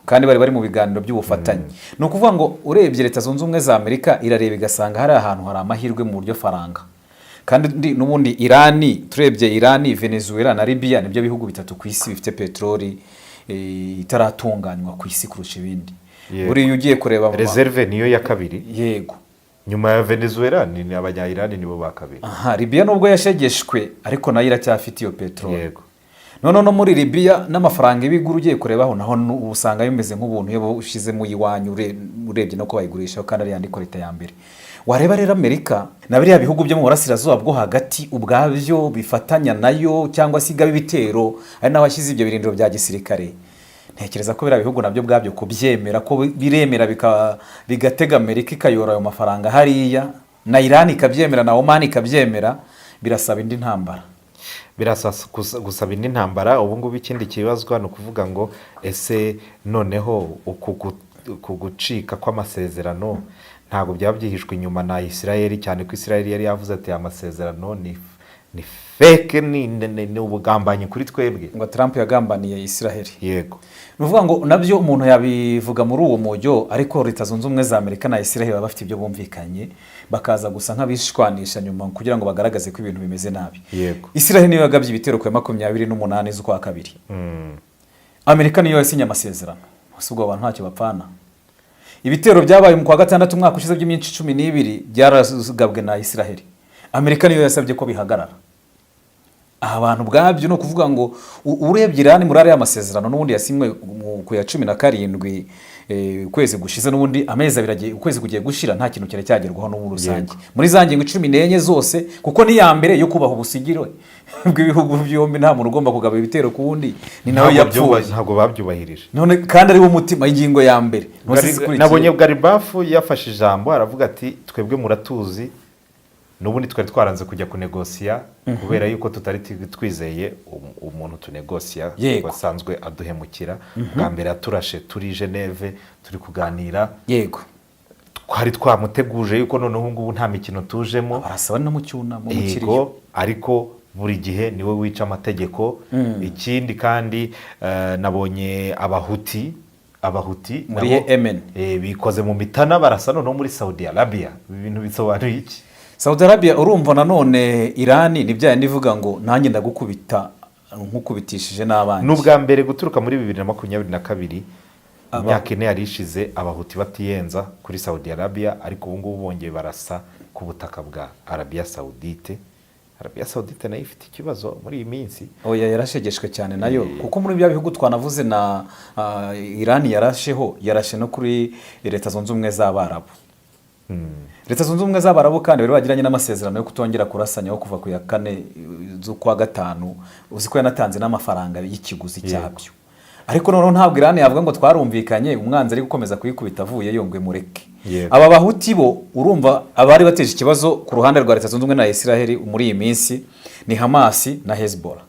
Kandi bari mu biganiro by'ubufatanye. Ni ukuvuga ngo urebye Leta Zunze Ubumwe za Amerika irareba igasanga hari ahantu hari amahirwe mu buryo faranga, kandi n'ubundi Irani, turebye Irani, Venezuela na Libya nibyo bihugu bitatu ku isi bifite peteroli itaratunganywa ku isi kurusha ibindi. Buriya ugiye kureba Reserve niyo ya kabiri nyuma ya Venezuela, ni abanya-Irani nibo ba kabiri. Aha Libya nubwo yashegeshwe ariko nayo iracyafite iyo peteroli. Noneho no muri Libya n'amafaranga ibigura ugiye kurebaho naho usanga bimeze nk'ubuntu iyo ushyizemo iwanyu, urebye no ko bayigurishaho kandi ari yandi qualité ya mbere. Wareba rero Amerika na biriya bihugu byo mu burasirazuba bwo hagati ubwabyo bifatanya nayo cyangwa se igaba ibitero, ari naho ashyize ibyo birindiro bya gisirikare, ntekereza ko biriya bihugu nabyo ubwabyo kubyemera ko biremera bigatega Amerika ikayora ayo mafaranga hariya, na Iran ikabyemera na Oman ikabyemera, birasaba indi ntambara. Birasa gusaba indi ntambara. Ubu ngubu ikindi kibazwa ni ukuvuga ngo ese noneho uku gucika kw'amasezerano ntabwo byaba byihishwe inyuma na Israel, cyane ko Israel yari yavuze ati amasezerano ni fake, ni ubugambanyi kuri twebwe. Ngo Trump yagambaniye Israel. Yego. Ni ukuvuga ngo nabyo umuntu yabivuga muri uwo mujyo, ariko Leta Zunze Ubumwe za Amerika na Israel baba bafite ibyo bumvikanye, bakaza gusa nk'abishwanisha nyuma kugira ngo bagaragaze ko ibintu bimeze nabi. Israel niyo yagabye ibitero ku ya 28 z'ukwa kabiri. Amerika niyo yasinye amasezerano. Gusa ubwo abantu ntacyo bapfana. Ibitero byabaye mu kwa gatandatu umwaka ushize by'iminsi 12 byaragabwe na Israel. Amerika niyo yasabye ko bihagarara. Aha bantu ubwabyo ni ukuvuga ngo urebye Irani muri ariya masezerano n'ubundi yasinywe ku ya 17 ukwezi gushize, n'ubundi amezi 2 ukwezi kugiye gushira nta kintu cyari cyagerwaho n'ubu rusange muri za ngingo 14 zose, kuko n'iya mbere yo kubaha ubusigire bw'ibihugu byombi, nta muntu ugomba kugaba ibitero ku wundi, ni nawe Ntabwo yapfuye. Ntabwo babyubahirije. None kandi ari wo mutima ingingo ya mbere. None se izikurikiye? Nabonye Ghalibaf yafashe ijambo aravuga ati twebwe muratuzi, n'ubundi twari twaranze kujya kunegosiya kubera yuko tutari twizeye umuntu tunegosiya wasanzwe aduhemukira. Bwa mbere yaturashe turi Geneve turi kuganira, twari twamuteguje yuko noneho ubu ngubu nta mikino tujemo. Barasaba no mu cyunamo, mu kiriyo. Yego, ariko buri gihe niwe wica amategeko. Ikindi kandi nabonye abahuti Muri nabo, Yemen. Bikoze mu mitana barasa noneho muri Saudi Arabia. Ibi bintu bisobanuye iki? Saudi Arabia, urumva nanone Irani ni bya yindi ivuga ngo nanjye ndagukubita nkukubitishije n'abanjye. Ni ubwa mbere guturuka muri 2022, imyaka 4 yari ishize, abahuti batiyenza kuri Saudi Arabia, ariko ubu ngubu bongeye barasa ku butaka bwa Arabia Saudite. Arabia Saudite nayo ifite ikibazo muri iyi minsi. Oya, yarashegeshwe cyane nayo, kuko muri bya bihugu twanavuze na Irani yarasheho, yarashe no kuri Leta Zunze Ubumwe z'Abarabu. Leta Zunze Ubumwe z'Abarabu kandi bari bagiranye n'amasezerano yo kutongera kurasanya kuva ku ya 4 z'ukwa gatanu. Uzi ko yanatanze n'amafaranga y'ikiguzi cyabyo, ariko noneho ntabwo Irani yavuga ngo twarumvikanye, umwanzi ari gukomeza kuyikubita avuyeyo ngo imureke. Aba bahuti bo, urumva abari bateje ikibazo ku ruhande rwa Leta Zunze Ubumwe na Israel muri iyi minsi ni Hamasi na Hezbollah.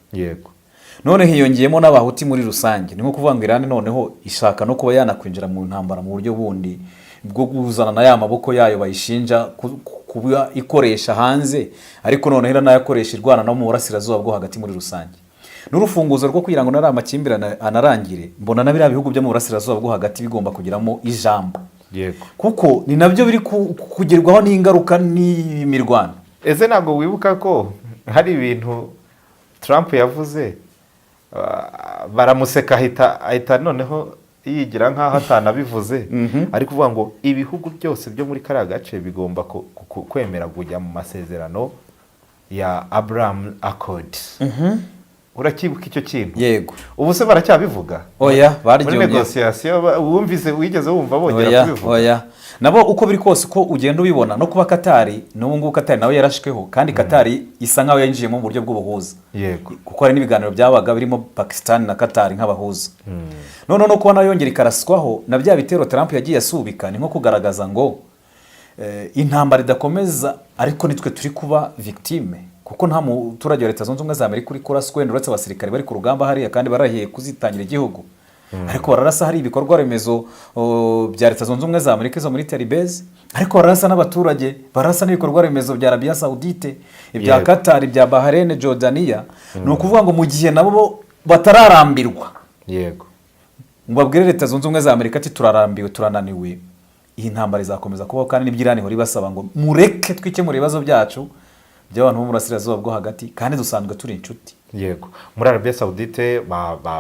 None hiyongeyemo n'abahuti muri rusange. Ni nko kuvuga ngo Irani noneho ishaka no kuba yanakwinjira mu ntambara mu buryo bundi bwo kuzana na ya maboko yayo bayishinja kuba ikoresha hanze, ariko noneho iranayakoresha irwana no mu burasirazuba bwo hagati muri rusange. N'urufunguzo rwo kugira ngo nari amakimbirane anarangire, mbona na biriya bihugu byo mu burasirazuba bwo hagati bigomba kugiramo ijambo, kuko ni nabyo biri kugerwaho n'ingaruka n'imirwano. Ese ntabwo wibuka ko hari ibintu Trump yavuze, baramuseka, ahita noneho yigira nk'aho atanabivuze, ari kuvuga ngo ibihugu byose byo muri kariya gace bigomba kwemera kujya mu masezerano ya Abraham Accord? Urakibuka icyo kintu? Yego. Ubu se baracyabivuga? Oya. Muri Baryumye. négociation wumvise, wigeze wumva bongera Oya. kubivuga? Oya, nabo uko biri kose, uko ugenda ubibona, no kuba Katari n'ubu ngubu, Katari nawe yarashweho, kandi Katari isa nkaho yinjiyemo mu buryo bw'ubuhuza, kuko hari n'ibiganiro byabaga birimo Pakistan na Katari nk'abahuza. Noneho no kuba nayo yongera ikaraswaho na bya bitero Trump yagiye asubika, ni nko kugaragaza ngo intambara idakomeza, ariko nitwe turi kuba victime, kuko nta muturage wa Leta Zunze Ubumwe za Amerika uri kuraswa wenda uretse abasirikare bari ku rugamba hariya kandi barahiye kuzitangira igihugu. Ariko bararasa hari ibikorwa remezo bya Leta Zunze Ubumwe za Amerika, izo military base, ariko bararasa n'abaturage, bararasa n'ibikorwa remezo bya Arabia Saudite, ibya Qatar, ibya Bahrain, Jordania. Ni ukuvuga ngo mu gihe nabo bo batararambirwa ngo babwire Leta Zunze Ubumwe za Amerika ati "Turarambiwe, turananiwe", iyi ntambara izakomeza kubaho. Kandi n'ibyo Irani ihora ibasaba ngo mureke twikemure ibibazo byacu by'abantu bo mu Burasirazuba bwo Hagati, kandi dusanzwe turi inshuti. Yego, muri Arabia Saudite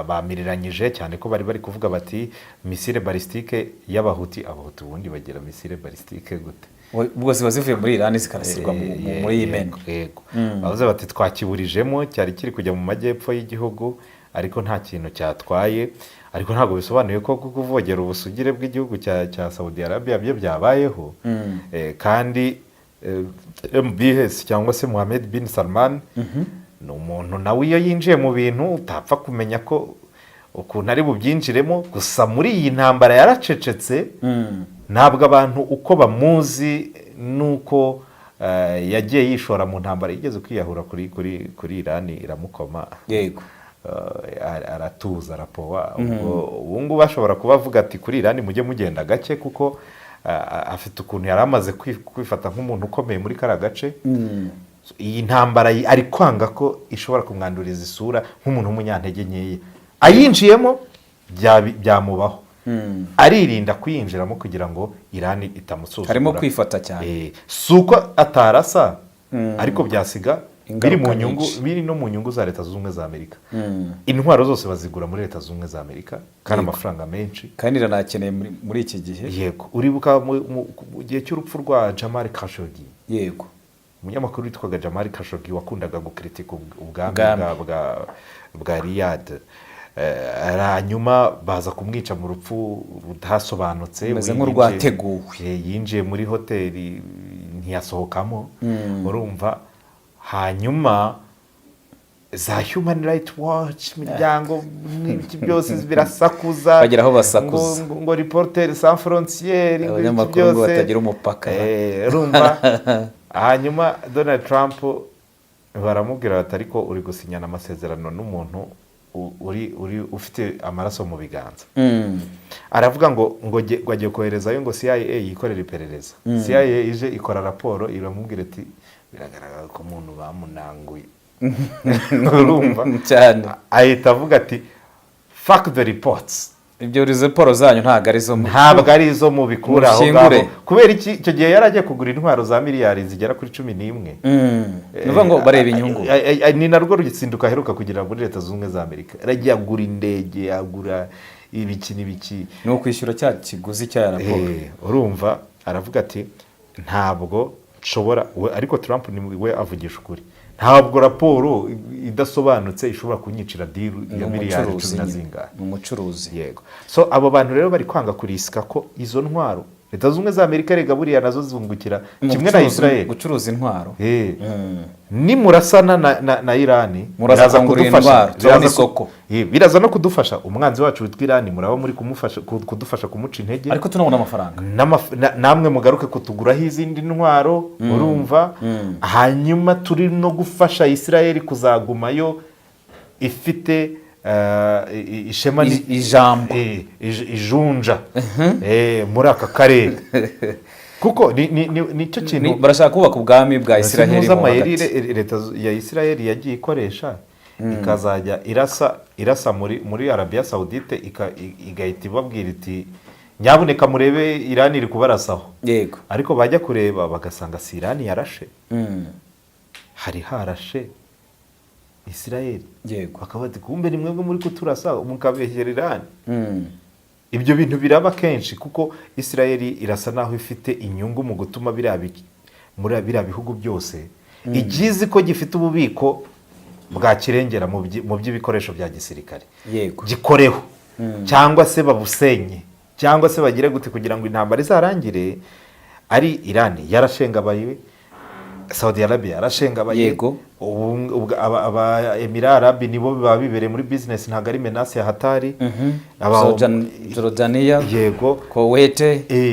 bamiriranyije cyane ko bari kuvuga bati missile balistique y'Abahuti. Abahuti ubundi bagira missile balistique gute? Ubwo ziba zivuye muri Irani zikarasirwa muri Yemen. Yego, bavuze bati twakiburijemo, cyari kiri kujya mu majyepfo y'igihugu, ariko nta kintu cyatwaye. Ariko ntabwo bisobanuye ko kuvogera ubusugire bw'igihugu cya Saudi Arabia byo byabayeho. Kandi MBS cyangwa se Mohammed bin Salman ni umuntu nawe iyo yinjiye mu bintu utapfa kumenya ko ukuntu ari bubyinjiremo. Gusa muri iyi ntambara yaracecetse. Ntabwo abantu uko bamuzi nuko yagiye yishora mu ntambara, yigeze kwiyahura kuri Irani iramukoma. Aratuza, arapowa. Ubwo ubu ngubu ashobora kuba avuga ati kuri Irani mujye mugenda gake, kuko afite ukuntu yari amaze kwifata nk'umuntu ukomeye muri kariya gace. Iyi ntambara ari kwanga ko ishobora kumwanduriza isura nk'umuntu w'umunyantege nkeya. Ayinjiyemo byamubaho, aririnda kuyinjiramo kugira ngo Irani itamusuzugura. Harimo kwifata cyane. Si uko atarasa, ariko byasiga biri mu Ingaruka nyungu nyinshi. biri no mu nyungu za Leta Zunze Ubumwe za Amerika. Intwaro zose bazigura muri Leta Zunze Ubumwe za Amerika kandi amafaranga menshi. Kandi iranakeneye muri iki gihe. Yego, uribuka mu gihe cy'urupfu rwa Jamal Khashoggi? Yego. Umunyamakuru witwaga Jamal Khashoggi wakundaga gukritika ubwami Ubwami. bwa Riyadh. Hanyuma baza kumwica mu rupfu rudasobanutse. Rumeze nk'urwateguwe. Yinjiye muri hoteli ntiyasohokamo, urumva. Hanyuma za Human Rights Watch, imiryango n'ibiki byose birasakuza. Bagera aho basakuza. Ngo Reporters Sans Frontières, ngo ibiki Abanyamakuru ngo byose. batagira umupaka. Urumva, hanyuma Donald Trump baramubwira bati ariko uri gusinyana amasezerano n'umuntu uri ufite amaraso mu biganza. Aravuga ngo agiye koherezayo ngo CIA yikorere iperereza. CIA ije ikora raporo, iramubwira ati biragaragara ko umuntu bamunanguye, urumva. Cyane. Ahita avuga ati "Fuck the reports." Ibyo raporo zanyu ntabwo ari zo Ntabwo ari izo mubikura aho ngaho. Mushyingure. Kubera iki? Icyo gihe yari agiye kugura intwaro za miliyari zigera kuri 11. Ni ukuvuga ngo bareba inyungu. Ni narwo ruzinduko aheruka kugira muri Leta Zunze Ubumwe za Amerika. Yaragiye agura indege, agura ibiki n'ibiki. Ni ukwishyura cya kiguzi cya raporo. Urumva, aravuga ati ntabwo nshobora ariko Trump ni we avugisha ukuri, ntabwo raporo idasobanutse ishobora kunyicira deal Ni ya miliyari umucuruzi cumi na nyine. zingahe. Ni umucuruzi. Yego, so abo bantu rero bari kwanga kurisika ko izo ntwaro Leta Zunze Ubumwe za Amerika rega buriya nazo zungukira Mu kimwe na Israel. Gucuruza intwaro. Nimurasana na Irani, Muraza biraza kungurira kudufasha. intwaro, turabona Biraza isoko. Biraza no kudufasha. Umwanzi wacu witwa Irani muraba muri kumufasha kudufasha kumuca intege. Ariko tunabona amafaranga. Namwe mugaruke kutuguraho izindi ntwaro, urumva. Hanyuma turi no gufasha Israel kuzagumayo ifite ishema Ijambo. Ijunja muri aka karere, kuko nicyo kintu. Barashaka kubaka ubwami bwa Israheli Ntuzi mo amayeri hagati. Leta ya Israel yagiye ikoresha, ikazajya irasa muri Arabia Saudite, igahita ibabwira iti nyabuneka murebe, Irani iri kubarasaho. Ariko bajya kureba bagasanga si Irani yarashe, hari harashe Israel. Bakaba bati kumbe ni mwebwe muri kuturasa, mukabeshyera Irani. Ibyo bintu biraba kenshi, kuko Israel irasa naho ifite inyungu mu gutuma biriya muri biriya bihugu byose igizi ko gifite ububiko. Bwakirengera mu by'ibikoresho bya gisirikare, gikoreho cyangwa se babusenye cyangwa se bagire gute, kugira ngo intambara izarangire ari Irani yarashengabaye, Saudi Arabia yarashengabaye. Ubu aba Emirats Arabes nibo baba bibereye muri business, ntabwo ari menace ya hatari. Jordania, Kuwait,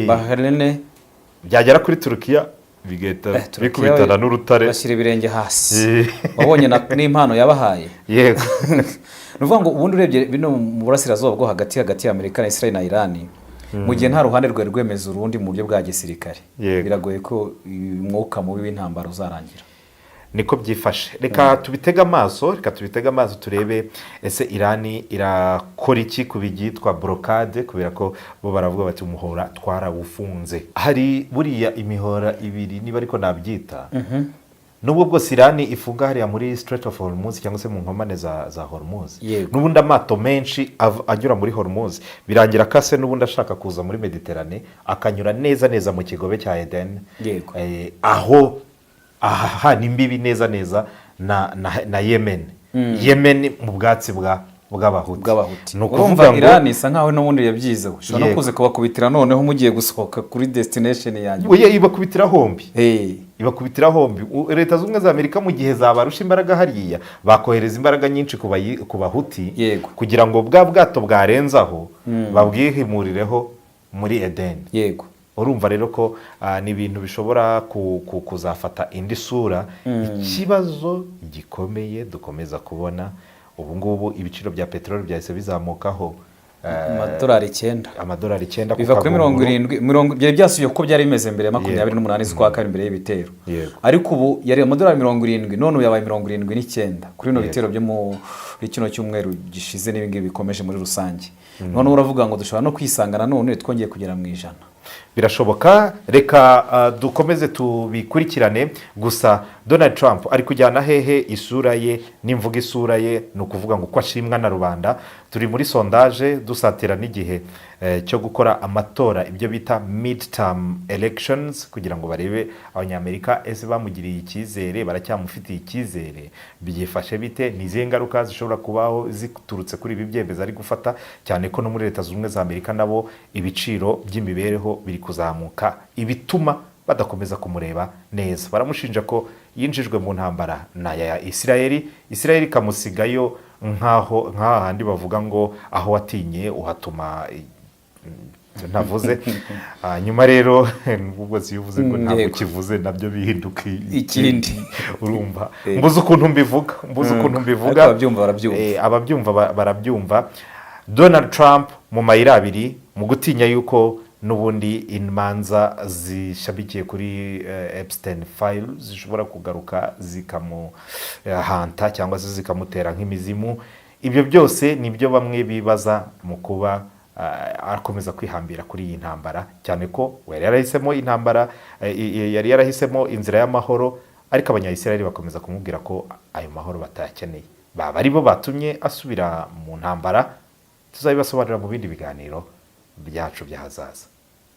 Bahrain. Byagera kuri Turukiya bigahita Turukiya bikubitana n'urutare. Bashyira ibirenge hasi. Wabonye n'impano yabahaye. Ni ukuvuga ngo ubundi urebye bino mu burasirazuba bwo hagati, hagati ya Amerika na Israel na Irani, mu gihe nta ruhande rwari rwemeza urundi mu buryo bwa gisirikare, biragoye ko umwuka mubi w'intambara uzarangira. Niko byifashe. Reka tubitege amaso, reka tubitege amaso turebe ese Irani irakora iki ku byitwa blockade, kubera ko bo baravuga bati umuhora twarawufunze. Hari buriya imihora ibiri, niba ariko nabyita, nubwo bwose Irani ifunga hariya muri Strait of Hormuz cyangwa se mu nkomane za Hormuz, n'ubundi amato menshi anyura muri Hormuz birangira akase n'ubundi ashaka kuza muri Mediterane akanyura neza neza mu kigobe cya Eden, aho ahana imbibi neza neza na Yemen, Yemen mu bwatsi bw'Abahuti. Bw'Abahuti. Ni Urumva, ukuvuga ngo Irani isa nkaho n'ubundi yabyizeho, ishobora no kuza kubakubitira noneho mugiye gusohoka kuri destination yanyu. Oya, ibakubitira hombi, ibakubitira hombi. Leta Zunze Ubumwe za Amerika mu gihe zabarusha imbaraga hariya, bakohereza imbaraga nyinshi ku Bahuti kugira ngo bwa bwato bwarenzaho babwihimurireho muri Eden. Urumva rero ko ni ibintu bishobora kuzafata indi sura. Ikibazo gikomeye dukomeza kubona ubu ngubu, ibiciro bya peteroli byahise bizamukaho Amadolari 9. Amadolari 9 ku Biva kuri mirongo kagunguru. irindwi, mirongo byari byasubiye kuko byari bimeze mbere ya 28 z'ukwa kabiri, mbere y'ibitero. Ariko ubu yari amadolari 70, none ubu yabaye 79 kuri bino bitero byo muri kino cyumweru gishize n'ibingibi bikomeje muri rusange. Noneho uravuga ngo dushobora no kwisanga nanone twongeye kugera mu 100. Birashoboka. Reka dukomeze tubikurikirane. Gusa Donald Trump ari kujyana hehe isura ye? Nimvuga isura ye, ni ukuvuga ngo uko ashimwa na rubanda. Turi muri sondage, dusatira n'igihe cyo gukora amatora, ibyo bita midterm elections, kugira ngo barebe Abanyamerika ese bamugiriye icyizere, baracyamufitiye icyizere, byifashe bite, ni izihe ngaruka zishobora kubaho ziturutse kuri ibi byemezo ari gufata, cyane ko no muri Leta Zunze Ubumwe za Amerika nabo ibiciro by'imibereho biri kuzamuka, ibituma badakomeza kumureba neza. Baramushinja ko yinjijwe mu ntambara na ya Isirayeli, Isirayeli ikamusigayo, nk'aho nk'ahandi bavuga ngo aho watinye uhatuma ntavuze. Hanyuma rero ubwo si uvuze ngo ntabwo kivuze, nabyo bihinduka Ikindi. Urumva, mbuze ukuntu mbivuga, mbuze ukuntu mbivuga. Ariko ababyumva barabyumva. Ababyumva barabyumva. Donald Trump mu mayira abiri, mu gutinya yuko n'ubundi imanza zishamikiye kuri Epstein file zishobora kugaruka zikamuhanta cyangwa se zikamutera nk'imizimu. Ibyo byose nibyo bamwe bibaza mu kuba akomeza kwihambira kuri iyi ntambara, cyane ko yari yarahisemo intambara, yari yarahisemo inzira y'amahoro, ariko Abanyayisiraheli bakomeza kumubwira ko ayo mahoro batayakeneye, baba aribo batumye asubira mu ntambara. Tuzabibasobanurira mu bindi biganiro byacu by'ahazaza.